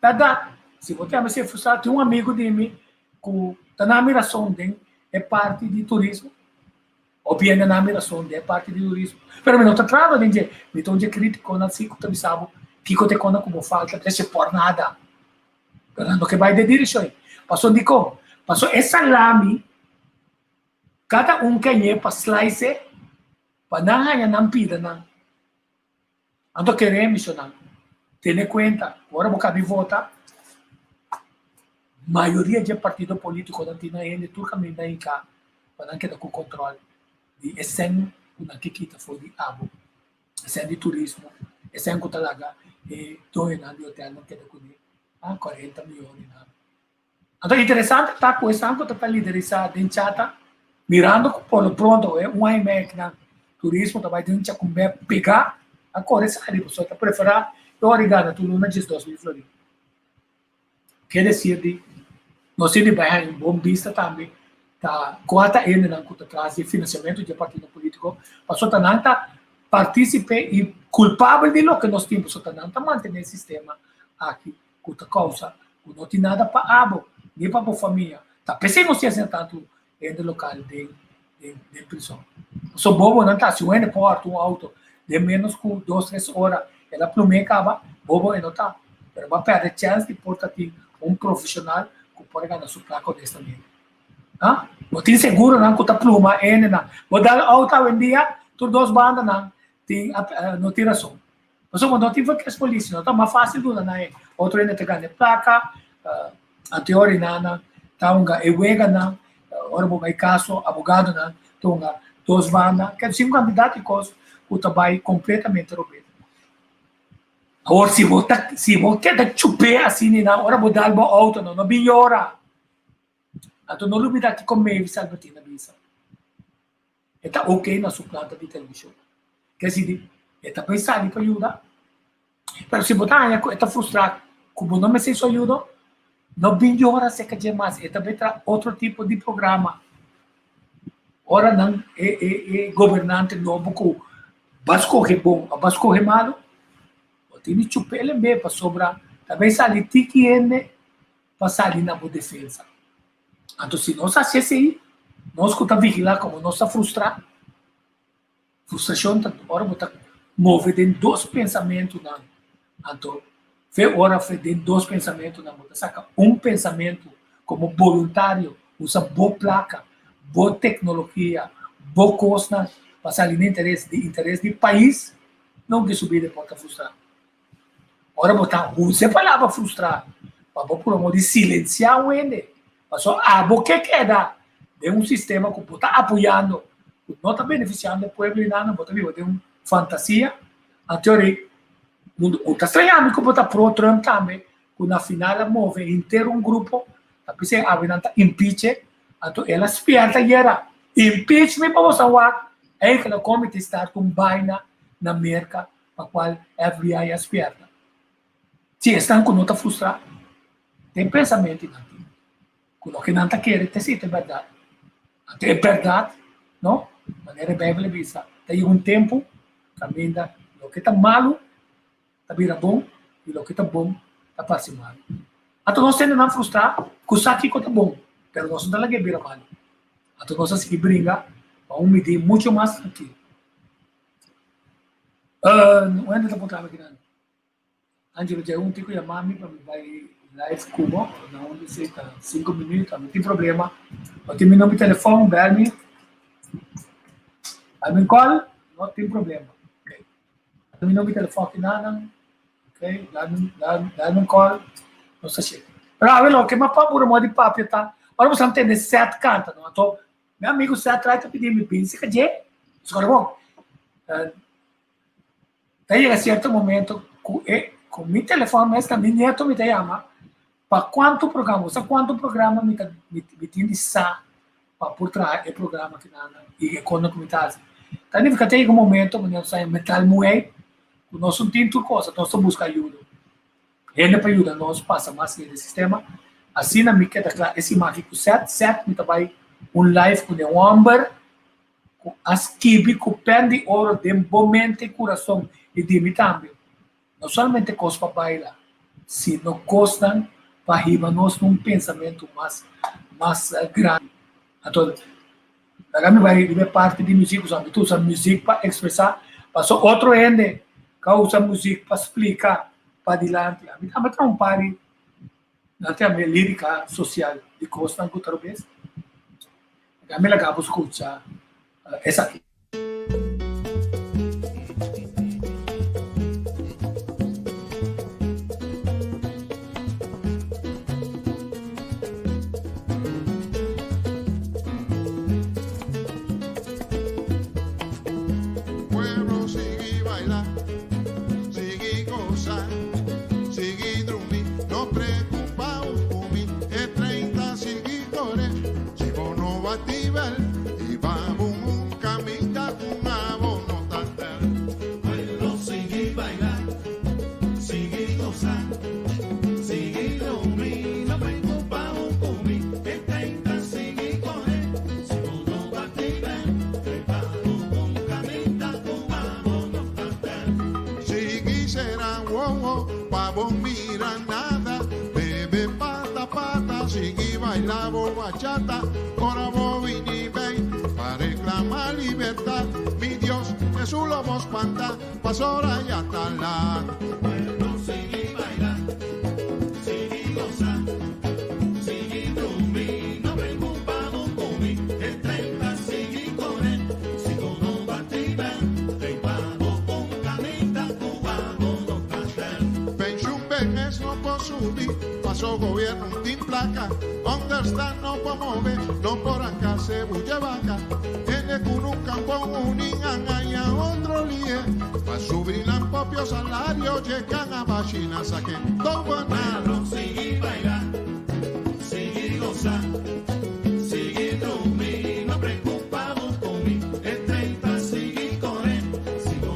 bèrdat, si bo ta mester frustra, tin un amigu di mi ku ta na mi rason den e parti di turismo, hopi hende na mi rason den e parti di turismo, pero mi no ta traba den dje, mi ta un dje kritikonan si ku ta bisa bo kiko ta e kona ku bo falta, mi ta hasi por nada, pero nan no ke bai den direkshon ei. Pasobra dikon? Pasobra e salami kada un ke ñe pa slice e pa nan haña nan pidanan. Anto kere misionnan tene kuenta ku ora bo kabi vota, mayoria dje partido politikonan tin nan hende tur kaminda hinká pa nan keda ku kontrol di e sèn ku nan ke kita for di abo, e sèn di turismo, e sèn ku ta laga e doñonan di hotelnan keda kuné, ah, 40 mion i nan. Anto interesante ta ku esnan ku ta ta liderisá den chata, mirando ku por lo pronto e un aña i medio kinan turismo ta bai den chakumbé pegá, a kore sali pasobra ta preferá e ora di gana tur luna 12,000 florin. Ke desir di nos tin di bai haña un bon bista tambe ta kua ta hendenan ku ta tras di e finansiamentu di e partido polítiko pasobra ta nan ta partísipe i kulpabel di loke nos tin pasobra ta nan ta mantené e sistema aki. ku ta kousa ku no tin nada pa abo ni pa bo famia. Ta p'esei nos tin asina tantu hende lokal den den prison. Pasobra bobonan ta si un hende por hòrta un outo den ménos ku dos tres ora el a plum'é kaba, bobo e no ta. Pero bo a pèrdè chèns di por ta tin un profeshonal ku por a gana su plaka honestamente. Ha? Bo tin seguronan ku ta pluma e hendenan. Bo dal outo awendia tur dos bandanan tin no tin rason. Pasobra no tin verkeerspolitie, no ta mas fácil duna nan e otro hende ta gana e plaka, anteori nan ta hunga e weganan, ora bo bai kaso abogadonan ta hunga dos banda, ker disi un kantidat di kos ku ta bai kompletamente robes. Awor si bo ta si bo keda chup'é asina nan ora bo dal bo outo no no bin yora, anto no lubida kiko Mavis Albertina bisa. E ta ok na su planta di televishon. Ke si e ta bai sali pa yuda. Pero si bo ta haña ku e ta frustrá ku bo no mester su ayudo, no bin yora aserka dje mas. E ta bai traha otro tipo di programa. Ora nan e e e gobernante nobo ku ba skohe bon òf ba skohe malu, bo tin di chup'el en be pasobra ta bai sali tiki hende pa sali na bo defensa. Anto si nos hasi esei, nos ku ta vigilá komo nos ta frustrá. Frustrashon ta ora bo ta move den dos pensamentunan. Anto, fe ora fe den dos pensamentunan bo ta saka un pensamentu komo boluntario, usa bo plaka, bo teknologia, bo kosnan pa sali na interes di interes di pais, no ke su bida por ta frustrá. Ora bo ta usa e palabra frustrá pa bo purba di silensiá un hende, pasobra abo ke keda den un sistema ku bo ta apoyando ku no ta benefisiando e pueblo i nada, bo ta biba den un fantasia. Anto ori mundu un ta straña mi ku bo ta pro Trump tambe ku na final a move henter un grupo ta bisa e awe nan ta impeach anto el a spierta ayera impeach mi pa bo sa wak ei kila committee start un baina na Merka pa cual FBI a spierta. Si esnan cu no ta frustra den pensamento nan tin cu loke nan ta kere ta si ta e berdad. Anto e berdad, no, manera e Bijbel a bisa, ta yega un tempo caminda loke ta malu ta bira bon y loke ta bon ta parse malu. Anto nos tende nan frustra cu sa kico ta bon, pero nos no ta laga e bira malu. Anto nos a sigui bringa pa un midi mucho mas trankil. Un hende ta puntra mi kinan, Angelo, dja un tiko yama mi pa mi bai live ku bo, na unda esei ta sinku minüt, ami tin problema, bo tin mi number di telefòn, bel mi, dal mi un call, no tin problema, ok. Mi number di telefòn kinanan, ok, dal mi dal mi un call, nos ta sheke. Pero awe loke mi a pabura moda di papia ta, ora bo sa tende Seth kanta no, anto Mi amigu Seth trai ta pidi mi bin si ka dje, Skora bon. Ta yega sierto momento ku e ku mi telefòn mes ta mi nieto mi ta yama pa kuantu programa, bo sa kuantu programa mi ta mi tin di sa pa por traha e programa kinan i e kosnan ku mi ta hasi. Ta nifiká ta yega un momento ku nos ta metal muhé ku nos no tin tur kos, nos ta buska ayuda. Hende pa yuda nos pasa mas den e sistema. Asina mi keda kla e siman aki ku Seth. Seth mi ta bai un live ku den un homber ku a skibi ku pen di oro den bo mente i kurason i di mi tambe. No solamente kos pa baila, sino kosnan pa hiba nos na un pensamentu mas mas grandi. Anto laga mi bai riba e parti di muzik pasobra mi ta usa muzik pa ekspresá, pasobra otro hende ka usa muzik pa splika padilanti. Ami tambe ta un par di nan ta yama e lírika sosial di kosnan ku ta robes. Laga mi laga bo skucha esaki. Pueblo sigui baila, sigui goza, sigui drumi, no preocupa cu mi, e trein ta sigui core, si bo no bati bel y babo un caminda cu abo no ta tel. Pueblo sigui baila, sigui goza, sigui drumi, no preocupa cu mi, e trein ta sigui core, si bo no bati bel y babo un caminda cu abo no ta tel. Sigui sera wowo pa bo mira nada, bebe pata pata, sigui baila bo bachata, ora bo bini bay pa reclama libertad, mi Dios, Jesús lo bo spanta, pasora ya ta laat. Pueblo sigui baila, sigui goza, sigui drumi, no preocupa bo cu mi, e trein ta sigui core, si bo no bati bel, den pa bo un caminda cu abo no ta tel. Pensioen behes no por subi, paso gobierno no tin placa, onderstand no por move, no por ranca cebulla vaca, hende cu nunca por uni a haña otro lie, pa subi nan propio salario llegan a bashina saque gobernar. Pueblo sigui baila, sigui goza, sigui drumi, no preocupa bo cu mi, e trein ta sigui core, si bo.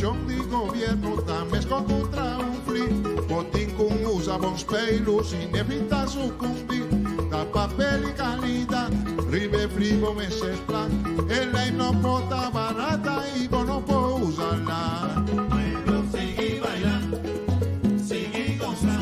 Direkshon di gobièrnu ta meskos ku tra un fli. Bo tin ku usa bon speilu sin evitá sukumbí. Ta papel i kalidat riba e fli bo mester pla. E lei no por ta barata i bo no por usa la. Pueblo sigui baila, sigui gosa,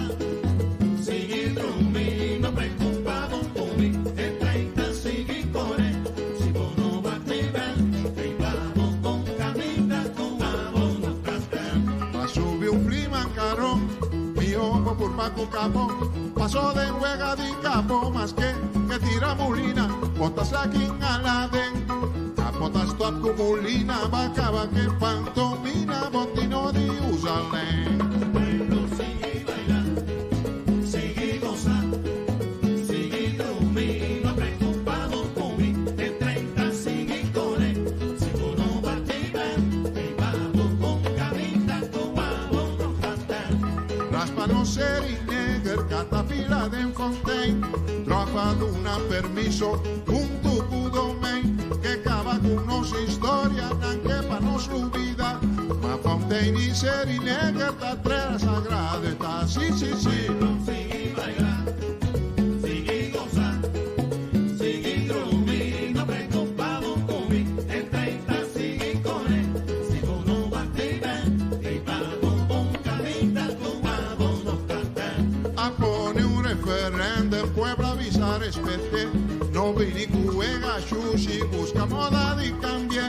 sigui drumi, no preocupa bo cu mi, e trein ta sigui core, si bo no bati bel, ei pa bo con caminda cu abo no ta stel. Pa subi un fli mancaron, miho bo purba cu capo, paso den wega di capo, maske ke tira mulina, bo ta sa kin ala den. Capo ta stop cu mulina, ba caba ke pantomina, bo tin no di usa len. Pueblo sigui baila, sigui goza, sigui drumi, no preocupa bo cu mi, e trein ta sigui core, si bo no bati bel, ei pa bo con caminda cu abo no ta tel. Raspa no seri neger, catapila den fontein, tropa duna permiso, huntu cu domein, ke caba cu nos historia, nan ke pa nos lubida, ma fontein y seri neger ta trera sagrado eta, si si si. Pueblo sigui baila, sigui goza, sigui drumi, no preocupa bo cu mi, e trein ta sigui core, si bo no bati bel, ei pa bo un caminda cu abo no ta tel. A pone un referendum, pueblo a bisa respete, no bini cu wega shushi, busca moda di cambie,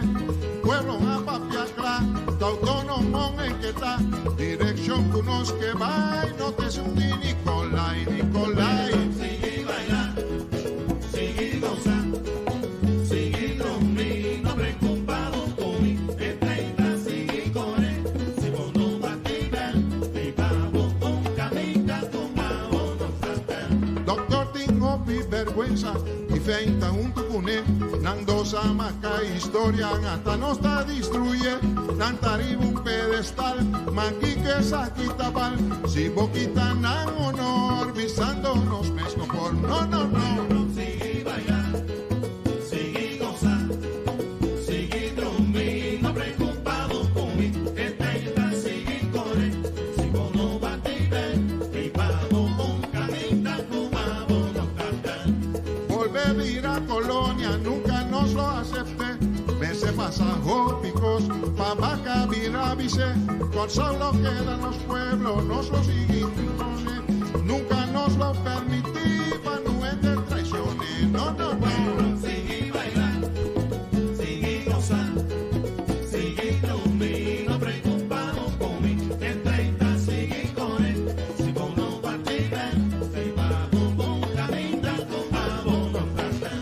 pueblo a papia cla, ta autonomo en ke ta, direccion cu nos ke bay, no ta esun di Nicolai, Nicolai. Sigui baila, sigui goza, sigui drumi, no preocupa bo cu mi, e trein ta sigui core, si bo no bati bel, ei pa bo un caminda cu abo no ta tel. Doctor tin hopi berguensa y Fein ta hunto cune, nan dos a maca historia, hasta nos ta destruye, nan ta riba un pedestal, ma kico esaki ta bal, si bo kita nan honor, bisando nos mes no por, no no no. Pueblo sigui baila, sigui goza, sigui drumi, no preocupa bo cu mi, e trein ta sigui core, si bo no bati bel, ei pa bo un caminda cu abo no ta tel. Bolbe bira colonia, nunca nos lo acepte, mester pasa hopi cos, pa baca bira bise, Corsou lo keda nos pueblo, nos lo sigui impone, nunca nos lo permiti pa no hende traicione, no no no. Pueblo sigui baila, sigui goza, sigui drumi, no preocupa bo cu mi, e trein ta sigui core, si bo no bati bel, ei pa bo un caminda cu abo no ta tel.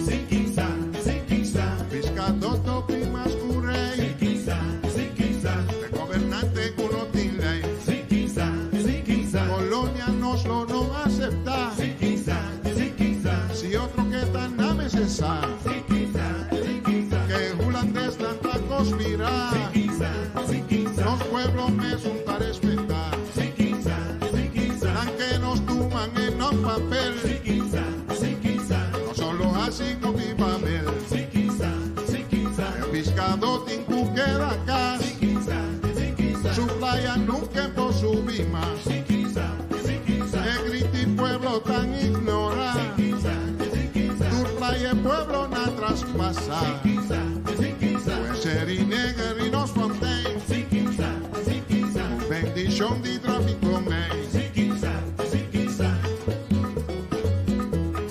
Sikisa, sikisa. Piscador topi mas cu rey. Sikisa, sikisa. E gobernante cu no tin ley. Sikisa, sikisa. Colonia nos lo no acepta. Sikisa, sikisa. Si otro ke ta na mester sa. Sikisa, sikisa. Ke hulandes nan ta conspira. Sikisa, sikisa. Nos pueblo mes un ta respeta. Sikisa, sikisa. Nan ke nos tuman en nos papel. Sikisa, sikisa. No solo así con mi papel. Sikisa, sikisa. El piscador tin cu keda cas. Sikisa, sikisa. Su playa nunca por subir más. Sikisa, sikisa. E griti pueblo tan ignora. Sikisa, sikisa. Tu playa e pueblo na traspasa. Sikisa, sikisa. Pues seri neger y nos fontein. Sikisa, sikisa. Bendición di tráfico men. Sikisa, sikisa.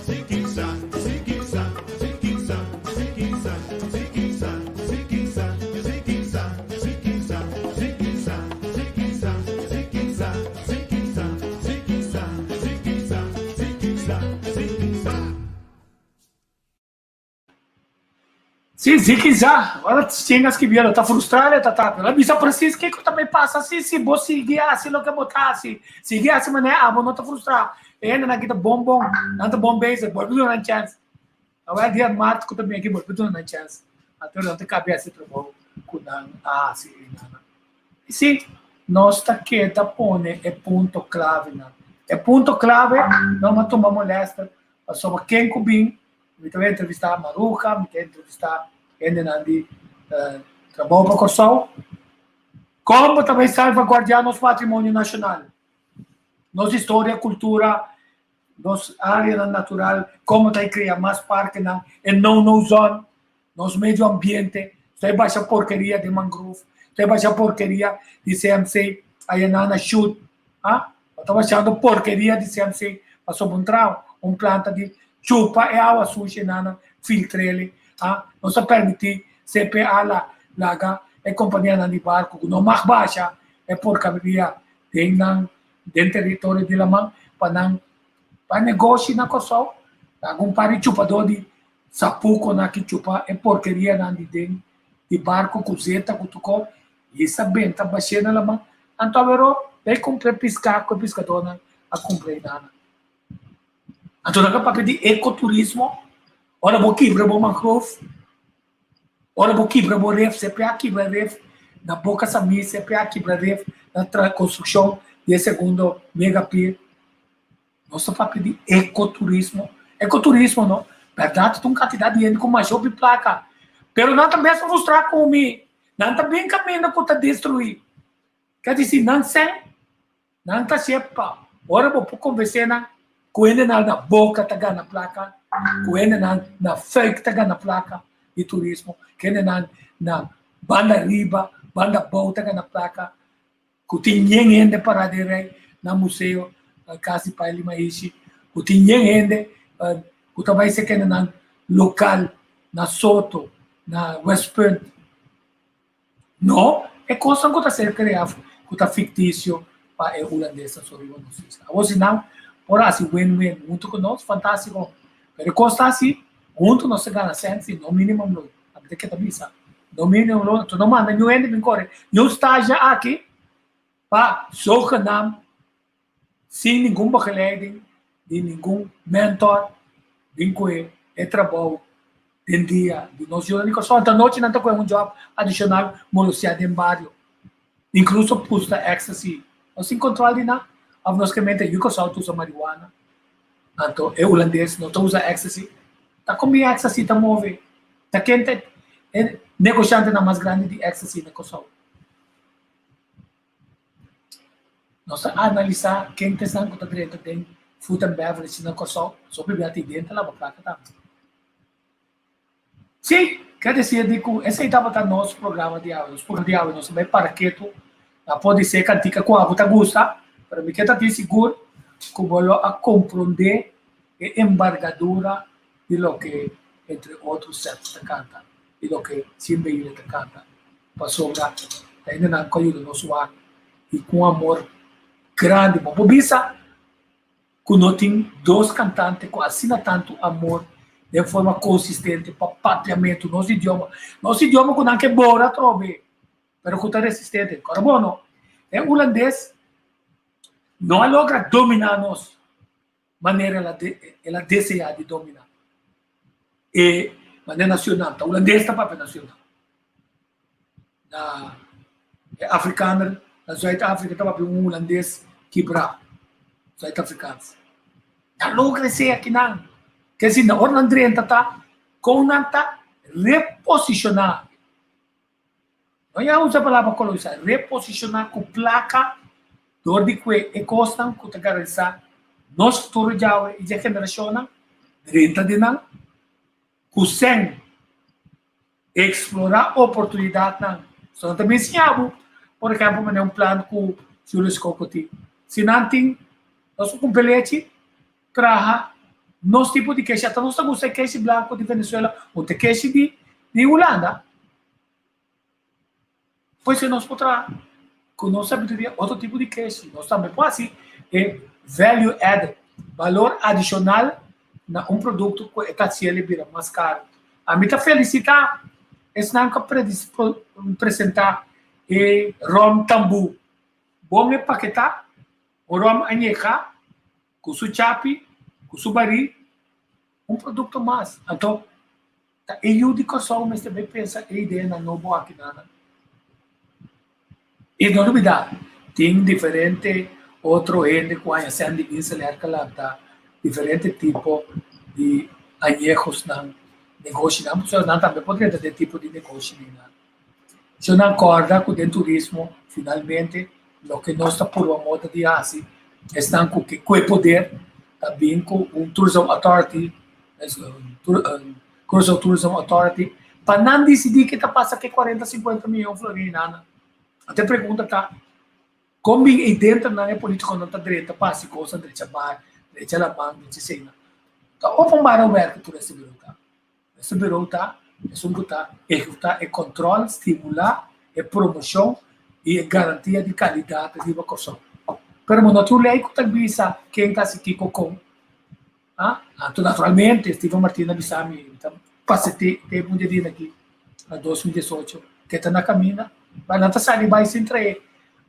Sikisa, sikisa, sikisa, sikisa, sikisa, sikisa, sikisa, sikisa, sikisa, sikisa, sikisa, sikisa, sikisa, sikisa, sikisa, sikisa. Si, Ziki Za. Ora tin a skirbi, ta frustrá, ta ta. El a bisa presis kiko tambe pasa. Si, si, bo sigui hasi loke bo ta hasi. Sigui hasi manera abo no ta frustrá. E hendenan aki ta bon bon, nan ta bon bezig, bolbe duna nan chèns. Awor dia mart ku ta bin aki bolbe duna nan chèns. Anto nan ta kabia hasi trabou ku nan a hasi einan. Sí, nos ta keda pone e punto klavenan. E punto klave no a tuma molèster pasobra ken ku bin, mi ta entrevistá Maruja, mi ta entrevistá hendenan di Trabou pa Kòrsou, kon bo ta bai salvaguardiá nos patrimonio nashonal, nos historia, kultura, nos áreanan natural, kon bo ta krea mas parkenan, e no-no zone. Nos medio ambiente, ta e basha porkeria di mangrove, ta e basha porkeria di CMC aya na na shoot, ah, bo ta bashando porkeria di CMC pasobra un traha un planta di chupa e awa sushi nana filtrele, ah, nos ta permiti CPA la laga e kompanianan di barko ku no mag basha e porkeria den nan den teritorio di laman pa nan pa negoshi na Kòrsou, laga un par di chupadó di Sapuconan ki chupa e porkerianan di den di barco cu zeta cu tuco y sa benta bashé na laman. Anto awero bay cumpra e pisca cu e piscadornan a cumpra enanan. Anto nan ta papia di ecoturismo, ora bo kibra bo mangrove, ora bo kibra bo ref, sepia a kibra ref na Boca Samí, sepia a kibra ref na construccion di e segundo mega pier. Nos ta papia di ecoturismo. Ecoturismo no, berdad ta un cantidad di hende cu masha hopi placa, pero nan ta mes frustra cu mi. Nan ta bin caminda cu ta destrui. Ke disi nan sen, nan ta hacié pa ora bo por convence nan cu hendenan na boca ta gana placa, cu hendenan na fuik ta gana placa di turismo, cu hendenan na banda riba, banda bou ta gana placa. Ku tin yen hende pará den rei na museo Kas di Pai Limaishi, ku tin yen hende ku ta bai sekende nan lokal na Soto, na Westpunt. No, e kosnan ku ta ser kreá ku ta fiktisio pa e hulandesnan so riba nos isla. Awor si nan por hasi win-win huntu ku nos, fantástiko. Pero e kos ta hasi, huntu nos ta gana sèn si no minimum loon. Ami ta keda bisa. No mira un otro, no manda niun hende bin kore niun stage aki pa zogenaamd sin ningun begeleiding di ningun mentor bin koe e trabou den dia di nos yunan di Kòrsou. Anto anochi nan ta kohe un job adishonal molosea den bario, inkluso pusta ecstasy. Nos tin kontrol di nan òf nos ke mente yu Kòrsou ta usa marihuana? Anto e hulandes no ta usa ecstasy? Ta kon bin ecstasy ta move? Ta ken ta e negoshantenan mas grandi di ecstasy na Kòrsou? Nos ta analisá ken ta esnan ku ta drenta den food and beverage na Kòrsou, so bibia tin den ta laba plaka tambe. Sí, ke desir di ku esei tabata nos programa di awe. Nos programa di awe nos ta bai para ketu. Na por di ser kantika ku abo ta gusta, pero mi ke ta tin sigur ku bo lo a komprondé e embargadura di loke entre otro Seth ta kanta i loke Sin Beile ta kanta. Pasobra ta hendenan ku a yuda nos wak i ku un amor grandi. Bo por bisa ku no tin dos kantante ku asina tantu amor den forma konsistente pa papiamentu, nos idioma. Nos idioma ku nan ke bora atrobe, pero ku ta resistente. Kòrda bo no, e hulandes no a logra dominá nos manera el a el a deseá di dominá. E manera nacional, ta hulandes ta papia nacional. Na e afrikaner na Zuid-Afrika ta papia un hulandes kibrá, Zuid-Afrikaans. Nan logra esei akinan. Ke si na ora nan drenta ta kon nan ta reposishoná. No ya usa palabra kolonisá, reposishoná ku plaka dor di kue e kosnan ku ta garantisá nos futuro djawe i dje generashonnan drenta den nan ku sèn. Explorá oportunidatnan. So nan ta bin siña bo, por ehempel, manera un plan ku Julius Coco tin. Si nan tin, nos por kumpra lechi, traha nos tipo di keshi. Ata nos ta gusta e keshi blanko di Venezuela o te keshi di di Hulanda. Pues si nos por traha ku nos sabiduria otro tipo di keshi, nos tambe por hasi e value added, balor adishonal na un produkto ku e ta hasi el bira mas karu. Ami ta felisitá esnan ku a presentá e ròm tambú. Bon e paketá, un ròm añehá ku su chapi, ku su barí, un produkto mas. Anto Ta e yu di Kòrsou mester bai pensa e ideanan nobo aki nan. I no lubidá, tin diferente otro hende ku haña sèn di Insel Air ka lanta diferente tipo di añejosnan, negoshinan, pasobra nan tambe por drenta den tipo di negoshinan. Si nan kòrda ku den turismo finalmente loke nos ta purba moda di hasi esnan ku ke ku e poder ta bin ku un tourism authority, Curaçao Tourism Authority, pa nan disidí ke ta pasa ku e kuarenta sinkuenta miyon florin nan. Anto e pregunta ta, kon bin ei denter nan e politikonan ta drenta pa hasi kos, drecha bar, drecha laman, drecha eseinan? Ta openbare werk tur esei birou ta. Esei birou ta esun ku ta ehekutá e kòntròl, stimulá e promoshon i e garantia di kalidat riba Kòrsou. Pero bo no tin un lei ku ta bisa ken ta hasi kiko kon. Ah, anto naturalmente Steven Martina a bisa mi, mi ta pasa te te un dia aki na 2018, ke ta na kaminda, ma nan ta sali bai sin trae.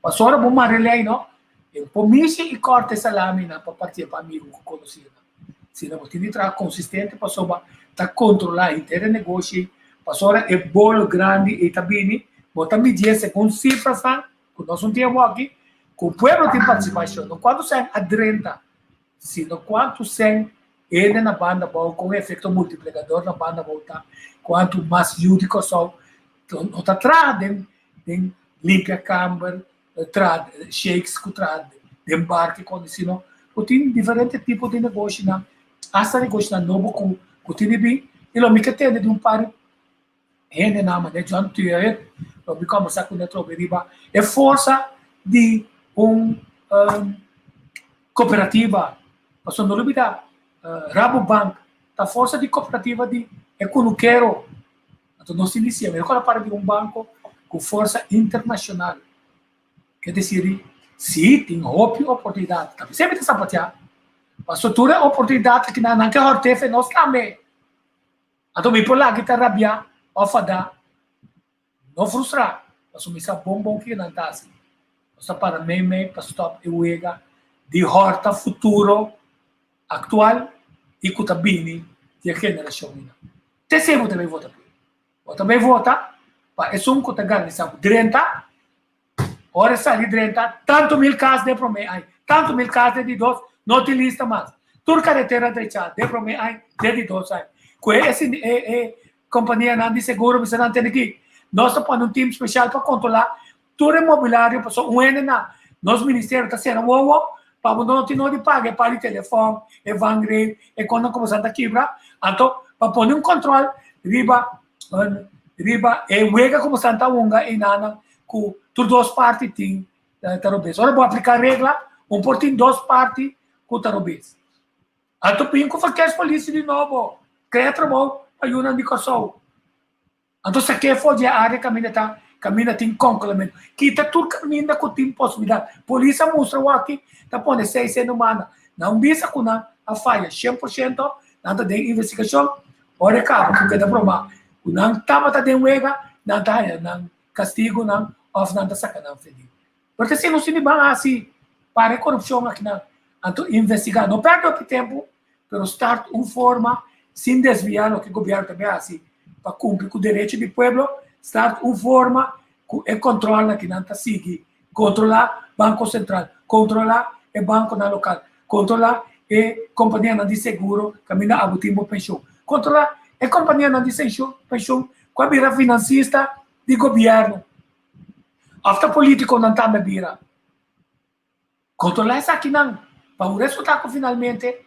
Pasobra bo mara e lei no, e por mishi i kòrta e salaminan pa partié pa amigu ku konosínan. Sino bo tin di traha konsistente pasobra ta kontrolá henter e negoshi, pasobra e bolo grandi ei ta bini, bo ta midié segun sifrasnan ku nos un tin awor aki, ku pueblo tin partisipashon, no kuantu sèn a drenta sino kuantu sèn hende na banda abou kon efekto multiplikador na banda abou ta, kuantu mas yu di Kòrsou no ta traha den den limpia kamber, traha shakes ku traha den bar ki kos sino ku tin diferente tipo di negoshinan, asta negoshinan nobo ku ku tin di bin i lo mi ke tende di un par di hendenan manera John Turet lo mi kombersá kuné atrobe riba e forsa di un kooperativa pasobra no lubidá Rabobank ta forsa di kooperativa di e kunukero anto nos tin di siña mi a para di un banko ku forsa internashonal ke desir si tin hopi oportunidat ta semper ta sapateá pasobra tur e oportunidat akinan nan ke hòrt'é fe nos tambe. Anto mi por laga ta rabiá òf fadá, no frustrá, pasobra mi sa bon bon kiko nan ta hasi. Nos ta para mei mei pa stòp e wega di hòrta futuro aktual i ku ta bini di e generashon einan. Te esei bo ta bai vota p'e. Bo ta bai vota pa esun ku ta garantisá ku drenta, ora e sali drenta, tantu mil kas den promé ai, tantu mil kas den di dos, no tin lista mas. Tur karetera drechá den promé ai, den di dos ai. Ku e e e kompanianan di seguro bisa nan tene ki nos ta pone un tim spesial pa kontrolá tur e mobilario pasobra un hende na nos ministerio ta sera wowo pa bo no tin no di paga e par di telefòn, e vangrail, e kosnan ku boso ta kibra. Anto pa pone un kòntròl riba riba e wega ku boso ta hunga einanan ku tur dos parti tin ta robes. Ora bo apliká regla, un por tin dos parti ku ta robes. Anto bin ku verkeerspolitie di nobo, krea trabou pa yunan di Kòrsou. Anto sak'é for di e área kaminda ta kaminda tin konkelamentu. Kita tur kaminda ku tin posibilidat. Polis a mustra waki ta pone seis hende humana. Nan bisa ku nan a faya 100%, nan ta den investigashon. Ora e kaba ku keda probá ku nan tabata den wega, nan ta haña nan kastigunan òf nan ta saka nan feliu. Pero ta esei nos tin di ban hasi para e korupshon akinan. Anto investigá. No pèrdè hopi tempu, pero start un forma sin desviá loke gobièrnu ta bin hasi pa kumpli ku derecho di pueblo, start un forma ku e kòntròlnan ki nan ta sigui, kontrolá Banko Sentral, kontrolá e bankonan lokal, kontrolá e kompanianan di seguro kaminda abo tin bo penshon, kontrolá e kompanianan di penshon ku a bira finansista di gobièrnu òf ta polítikonan tambe a bira. Kontrolá esakinan pa un resultá ku finalmente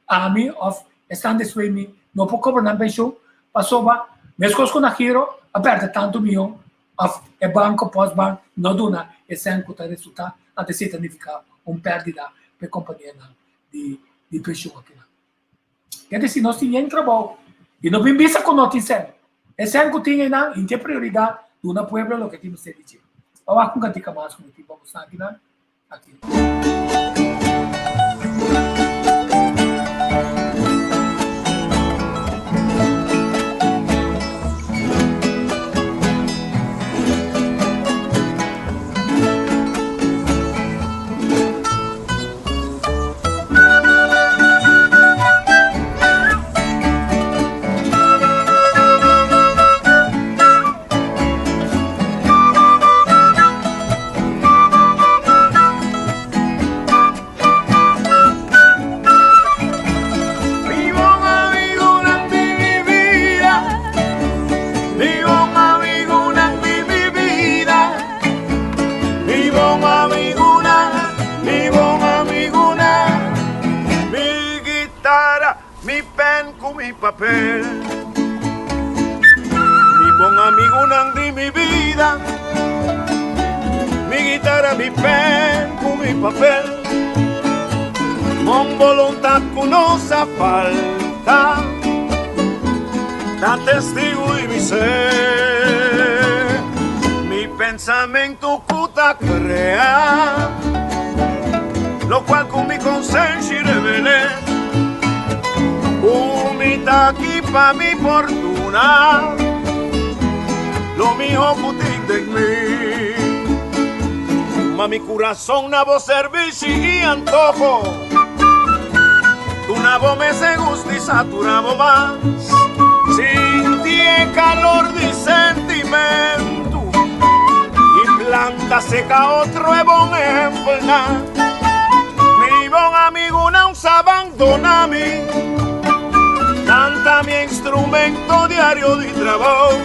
ami òf esnan despues mi no por kobra nan penshun pasobra meskos ku na giro a pèrdè tantu mion òf e banko Postbank no duna e sèn ku ta resultá anto esei ta nifiká un pèrdida pa e kompanianan di penshun akinan. Ke desi nos tin yen trabou i no bin bisa ku no tin sèn. E sèn ku tin einan i ke prioridat duna pueblo loke tin mester di dje. Pa wak un kantika mas ku mi tin pa bo sakinan aki. papel. Mi bon amigunan di mi bida, mi guitara, mi pen ku mi papel. Bon voluntad ku no sa falta, ta testigu di mi ser. Mi pensamentu ku ta krea, lokual ku mi konsenshi revel'é. Ku mi ta aki pa mi fortuna, lo miho ku tin den mi. Ma mi kurason na bo servishi i antoho, duna bo mester gusto i satura bo mas. Sinti e kalor di sentimentu i planta seka otro e bon ehempelnan. Mi bon amigunan sa bandona mi, nan ta mi instrumento diario di trabou.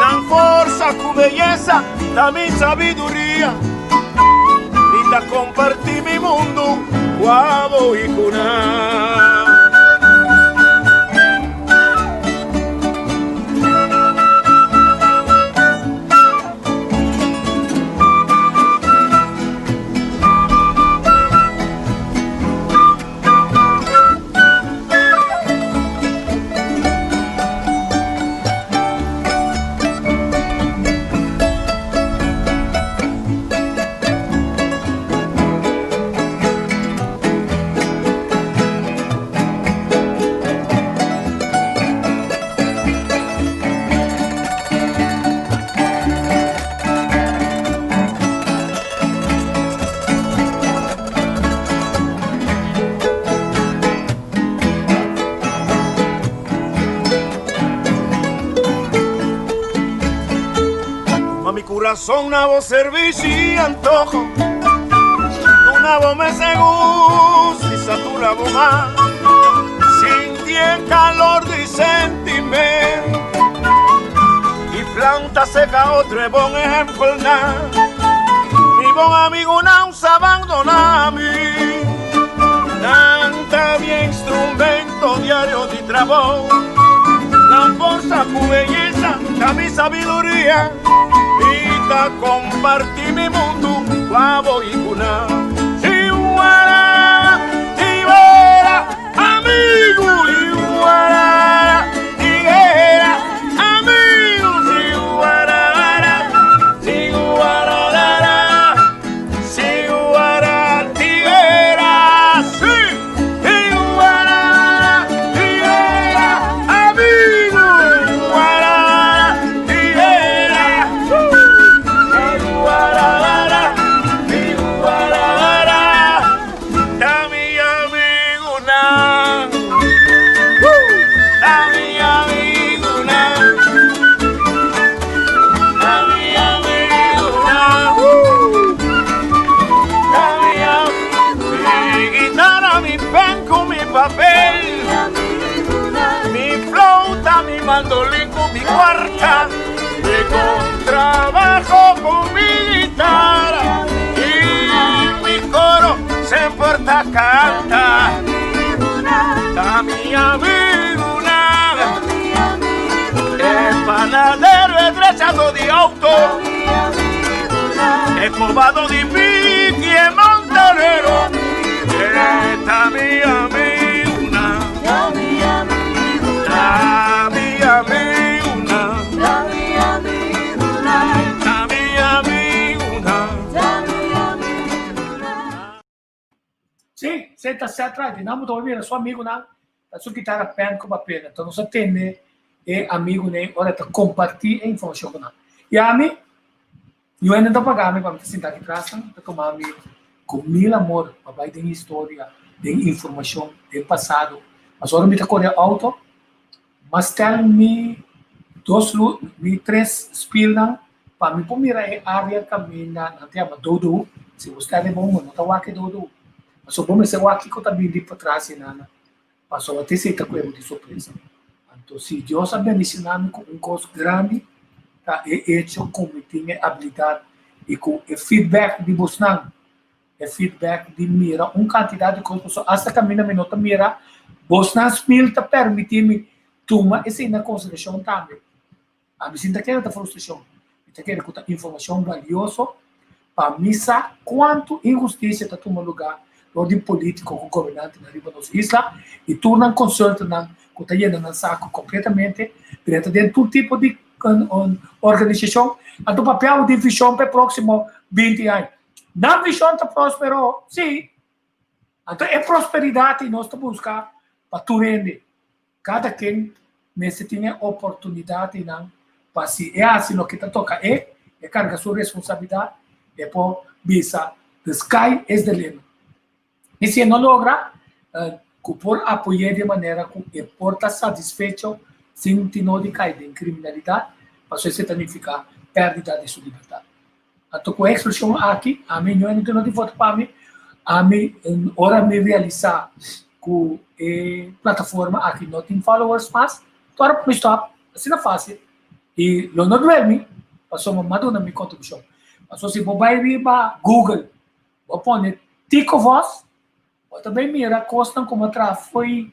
Nan forsa ku beyesa ta mi sabiduria, mi ta kompartí mi mundu ku abo i ku nan. Ma mi corazón na bo servicio y antojo Duna bo me segus y satura bo mas Sinti el calor di sentimento Y planta seca otro e bon ejempelnan Mi bon amigunan sa bandona mi Nan ta mi instrumento diario di trabou Nan forsa ku beyesa ta mi sabiduria Mi ta komparti mi mundu ku abo i ku nan Tiwara, tiwara, amigu Tiwara, tiguera, amigu Tiwara, tiwara, tiwara, tiguera Sí, tiwara, tiguera, amigu Tiwara, tiguera, tiwara, tiwara, ta mi amigunan, ta mi amigunan, ta mi amigunan, ta mi Mi guitarra, mi pen ku mi papel, mi flauta, mi mandolin ku mi kuarta, mi contrabajo ku mi guitarra i mi koro semper ta kanta. Ta mi amigunan, e panadero, e drechado di auto, e kobado di piki, e mantanero, e ta mi amigunan, ta mi amigunan, ta mi amigunan. Sí, esei ta set right. Nan bo ta bai mira su amigunan ta su kitara pen ku papel. Enton nos a tende e amigunan ora e ta kompartí e informashon ku nan. I ami, yu hende ta paga mi pa mi ta sinta aki tras nan, ta tuma mi ku mil amor pa bai den historia, den informashon, den pasado. Pasobra ora mi ta kore outo, Mas stel mi dos lu mi tres spilnan pa mi por mira e area kaminda nan ta yama dodo. Si bo sta riba un bo no ta wak e dodo. Pasobra bo mester wak kiko ta bini patras di nan pasobra te esei ta kohe bo di sorpresa. Anto si Dios a bendiciona mi ku un kos grandi ta e hecho ku mi tin e abilidat i ku e feedback di bosnan. E feedback di mira un kantidat di kos pasobra asta kaminda mi no ta mira bosnan smil ta permití mi tuma esei na konsiderashon tambe. Ami sin ta kere ta frustrashon, mi ta kere ku ta informashon balioso pa mi sa kuantu inhustisia ta tuma lugá dor di polítiko ku gobernantenan riba nos isla i tur nan konsultonan ku ta yena nan saku kompletamente drenta den tur tipo di organisashon. Anto papia di vishon pa e próksimo 20 aña. Nan vishon ta próspero, sí. Anto e prosperidat ei nos ta buska pa tur hende. Kada ken mester tin e oportunidat einan pa si e hasi loke ta toka e, e karga su responsabilidat, e por bisa the sky is the limit. I si e no logra, ku por apoy'é di manera ku e por ta satisfecho sin tin no di kai den kriminalidat, pasobra esei ta nifiká pèrdida di su libertat. Anto ku e ekspreshon aki, ami no hende no tin vota pa mi, ami ora mi realisá ku e plataforma aki no tin followers mas, ora mi stòp, asina fásil, i lo no duel mi, pasobra mi a duna mi kontribushon. Pasobra si bo bai riba Google, bo pone Tico Vos, Bo ta bay mira cosnan como a traha fo'i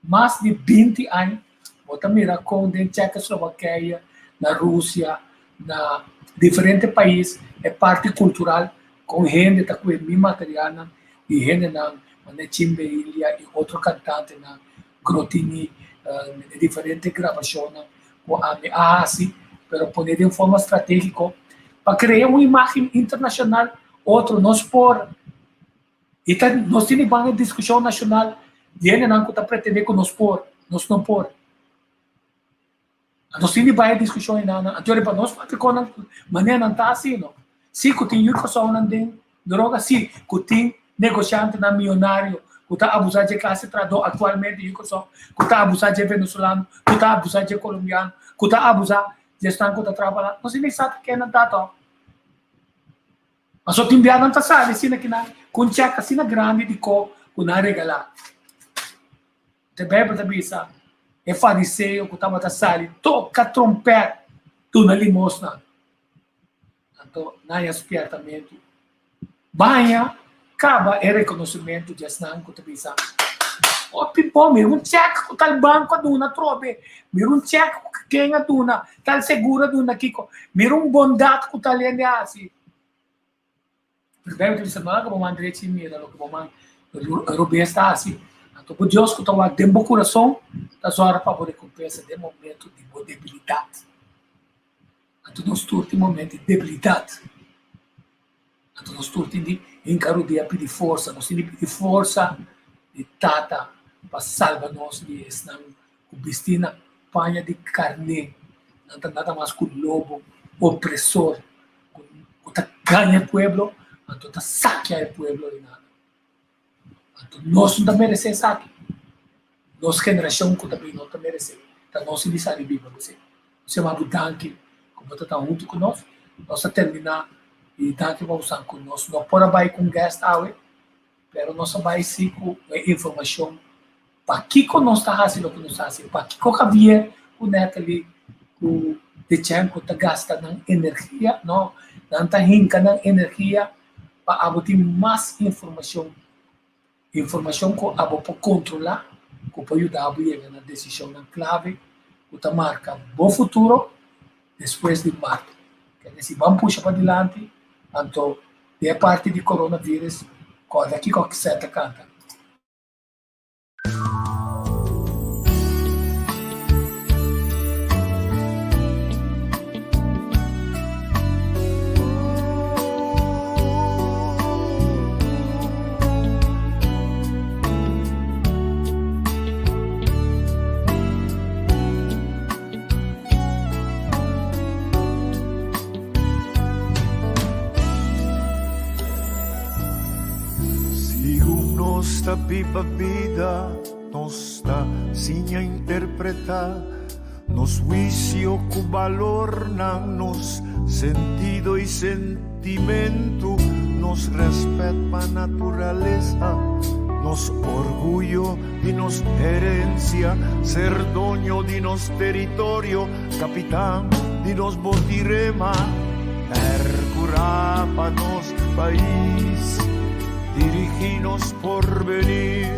mas di 20 aña. Bo ta mira con den Checoslovakia, na Rusia, na diferente pais e parti cultural con hende ta cue mi materialnan di hendenan manera Chimbe India y otro cantantenan, Grotini, e diferente grabacionnan cu ami a haci, pero pone den forma strategico pa crea un imagen internacional otro nos por. I ta nos tin di ban e diskushon nashonal di hendenan ku ta pretendé ku nos por, nos no por. Nos tin di bai e diskushon enanan, anto riba nos papia kon nan manera nan ta hasi no. Si ku tin yu kòrsounan den droga, si ku tin negoshantenan mionario ku ta abusá dje klase trahadó aktualmente yu kòrsou, ku ta abusá dje venezolano, ku ta abusá dje kolombiano, ku ta abusá dje esnan ku ta traha pa nan. Nos tin di sa ken nan ta tò. Pasobra tin bia nan ta sali asina ki nan ku un chèk asina grandi di ko ku nan a regalá. De Beibel ta bisa e fariseo ku tabata sali toka trompèt duna limosna. Anto nan haña spièrtamentu. Baña kaba e rekonosementu di esnan ku ta bisa, Hopi bon, mira un chèk ku tal banko a duna atrobe, mira un chèk ku ken a duna, tal seguro a duna kiko, mira un bondat ku tal hende a hasi. Pero Bijbel ta bisa, no laga bo man drechi mira loke bo man robes ta hasi. Anto bo Dios ku ta wak den bo kurason ta zòrg pa bo rekompensa den momento di bo debilidat. Anto nos tur tin momento di debilidat. Anto nos tur tin di hinka rudia pidi forsa. Nos tin di pidi forsa di Tata pa salba nos di esnan ku bisti na paña di karné. Nan ta nada mas ku lobo opresor ku ta gaña e pueblo, anto ta sakia e pueblo di nada. Anto nos no ta meresé esaki. Nos generashon ku ta bini no ta meresé. Ta nos tin di sali biba ku esei. Nos yama bo danki ku bo ta ta huntu ku nos. Nos ta terminá i danki pa bo sa ku nos no por a bai ku un guest awe, pero nos a bai si ku e informashon pakiko nos ta hasi loke nos ta hasi, pakiko Javier ku Natalie ku Dechenko ta gasta nan energia, no, nan ta hinka nan energia pa abo tin mas informashon, informashon ku abo por kontrolá, ku por yuda bo yega na desishonnan klave ku ta marka bo futuro despues di mart. Kende si ban pusha padilanti, anto den e parti di coronavirus, kòrda kiko Seth ta kanta. Segun nos ta biba bida, nos ta siña interpretá nos huisio ku balornan, nos sentido i sentimentu, nos rèspèt pa naturalesa, nos orguyo di nos herensia, ser doño di nos teritorio, kapitan di nos botirema, pèrkurá pa nos pais. Dirigí nos porvenir,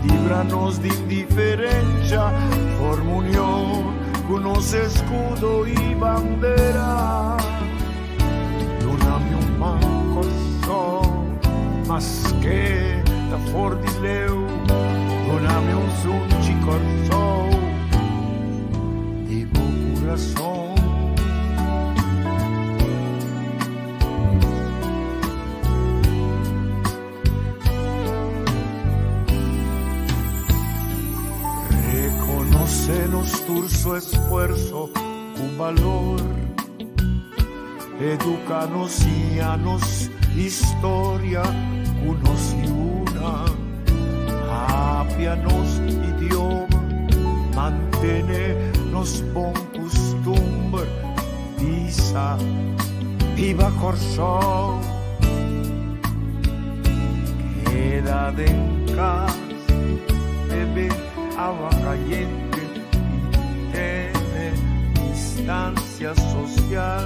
líbranos di indiferencia, forma unión ku nos escudo y bandera. Dunami un man Kòrsou, maske ta for di leu, dunami un sunchi Kòrsou di bo kurason. Reconoce nos tur su esfuerzo cu balor. Educa nos, siña nos historia cu nos yunan. Papia nos idioma, mantene nos bon custumber. Bisa, Biba Kòrsou! Keda den kas, bebe awa kayente i tene distansia sosial.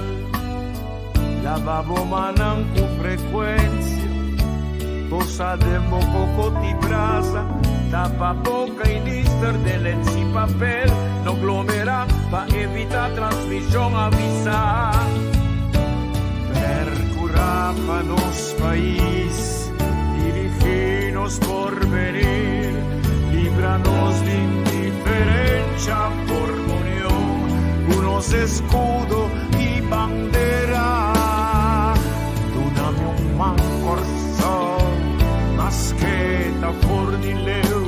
Laba bo mannan ku frekuensia, tosa den bo koko di brasa, tapa boka i nister den lens i papel. No glomera pa evita transmishon, avisa. Percura pa nos pais, dirigi nos porvenir, libra nos di indiferencia, forma union cu nos escudo y bandera. Dunami un man Corsou, maske ta for di leu.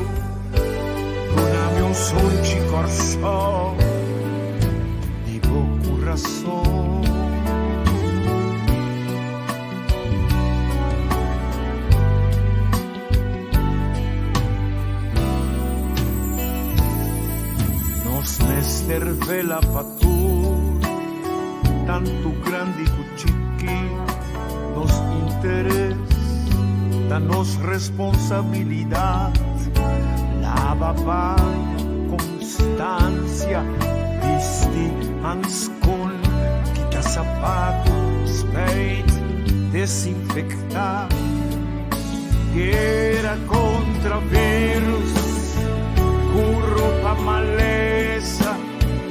Dunami un sunchi Kòrsou di bo kurason. Nos mester vela pa tur, tantu grandi ku chiki, nos interes ta nos responsabilidat. Laba baña konstansia, bisti hanskon, kita sapatu, spijt, desinfektá. Guera kontra virus, kuro pa malesa.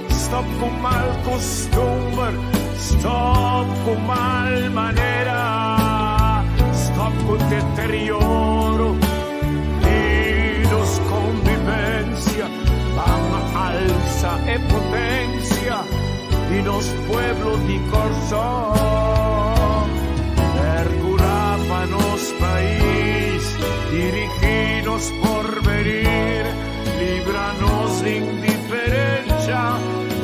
Stop ku mal kustumber, stop ku mal manera, stop ku deterioro di nos konvivensia, ban alsa e potensia di nos pueblo di Kòrsou. Perkurá pa nos pais, dirigí nos porvenir. Libra nos indiferencia,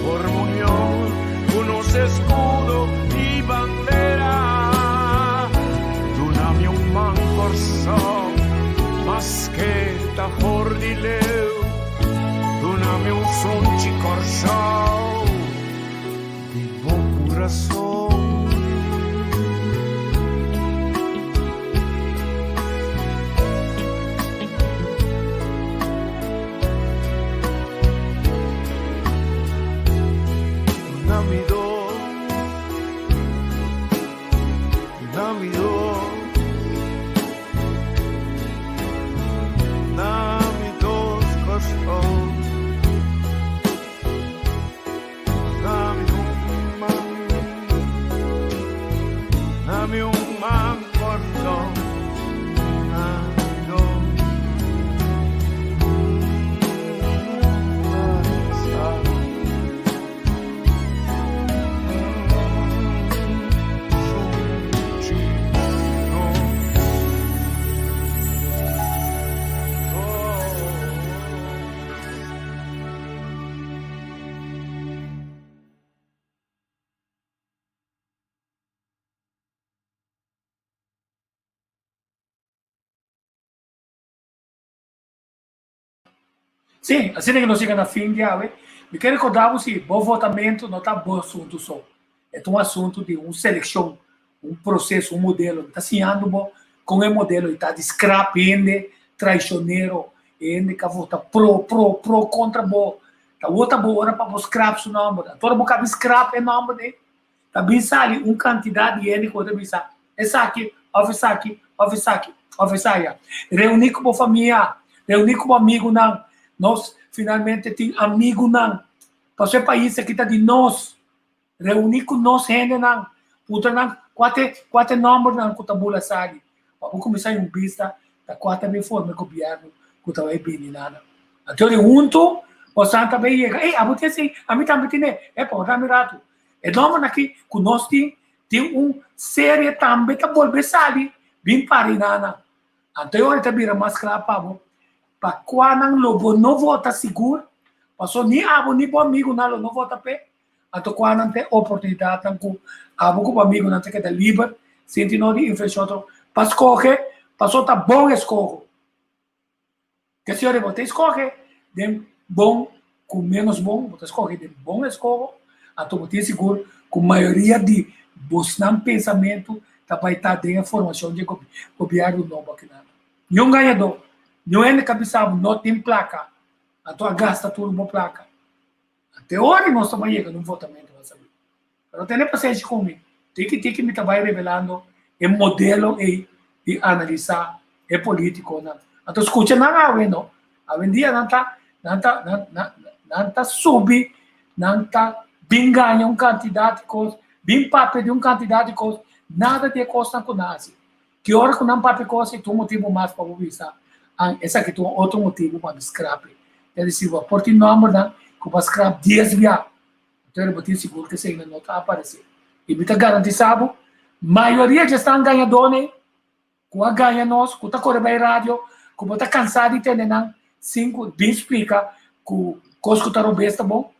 forma unión cu nos escudo y bandera. Dunami un man Corsou, maske ta for di leu. Dunami un sunchi Corsou, di bo curason. Sí, asina ke nos yega na fin di awe. Mi ke rekorda bo si bo votamentu no ta bo asuntu so. E ta un asuntu di un selekshon, un proseso, un modelo. Mi ta siñando bo kon e modelo i ta di skrap hende traishonero, hende ku a vota pro, pro, pro kontra bo. Ta wota bo ora pa bo skrap su nòmber. Anto ora bo kabi skrap e nòmber ei, ta bin sali un kantidat di hende ku bo ta bisa esaki òf esaki òf esaki. òf esaya. Reuní ku bo famia, reuní ku bo amigunan. Nos finalmente tin amigunan. Pasobra e pais aki ta di nos. Reuní ku nos hendenan, puntra nan kua ta kua ta e nòmbernan ku ta bula sali. Pa bo kuminsá un bista ta kua ta bin forma e gobièrnu ku ta bai bini na nan. Anto di huntu bosan ta bai yega, ey abo tin esei, ami tambe tin e, epa ora mi ratu. E nòmbernan aki ku nos tin, tin un serie tambe ta bolbe sali bin pari na nan. Anto e ora ta bira mas kla pa bo pa kua nan lo bo no vota sigur, pasobra ni abo ni bo amigunan lo no vota p'e. Anto kua nan ta e oportunidatnan ku abo ku bo amigunan ta keda liber sin tin no di influensia otro pa skohe pasobra ta bon eskoho. Ke si ora bo ta eskohe den bon ku menos bon, bo ta eskohe den bon eskoho, anto bo tin sigur ku mayoria di bosnan pensamentu ta bai ta den e formashon di e gobièrnu nobo akinan. Niun gañadó, niun hende ka bisa bo no tin plaka, anto a gasta tur bo plaka. Te ora nos ta bai yega na un votamentu bo a sabi. Pero tene pasenshi ku mi. Tiki tiki mi ta bai revelando e modelo ei di analisá e politikonan. Anto skucha nan awe no. Awendia nan ta nan ta nan nan nan ta subi, nan ta bin gaña un kantidat di kos, bin papia di un kantidat di kos, nada di e kosnan ku nan hasi. Ki ora ku nan papia kos ei ta un motibu mas pa bo bisa, An, esaki ta un otro motibu pa mi skrap e. Ta disi bo por tin nòmbernan ku bo a skrap dies bia, anto bo tin sigur ku eseinan no ta aparesé. I mi ta garantisá bo, mayoria dje esnan gañadónan ei ku a gaña nos, ku ta kore bai radio, ku bo ta kansá di tende nan sin ku bin splika ku kos ku ta robes ta bon,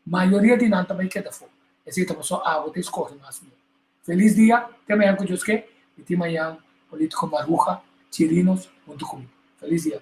mayoria di nan ta bai keda afó. Esei ta pasobra abo ta eskohe mas mihó. Felis dia, te mañan ku Dios ke, i tin mañan Politico Maruja Chirinos huntu ku mi. Felis dia.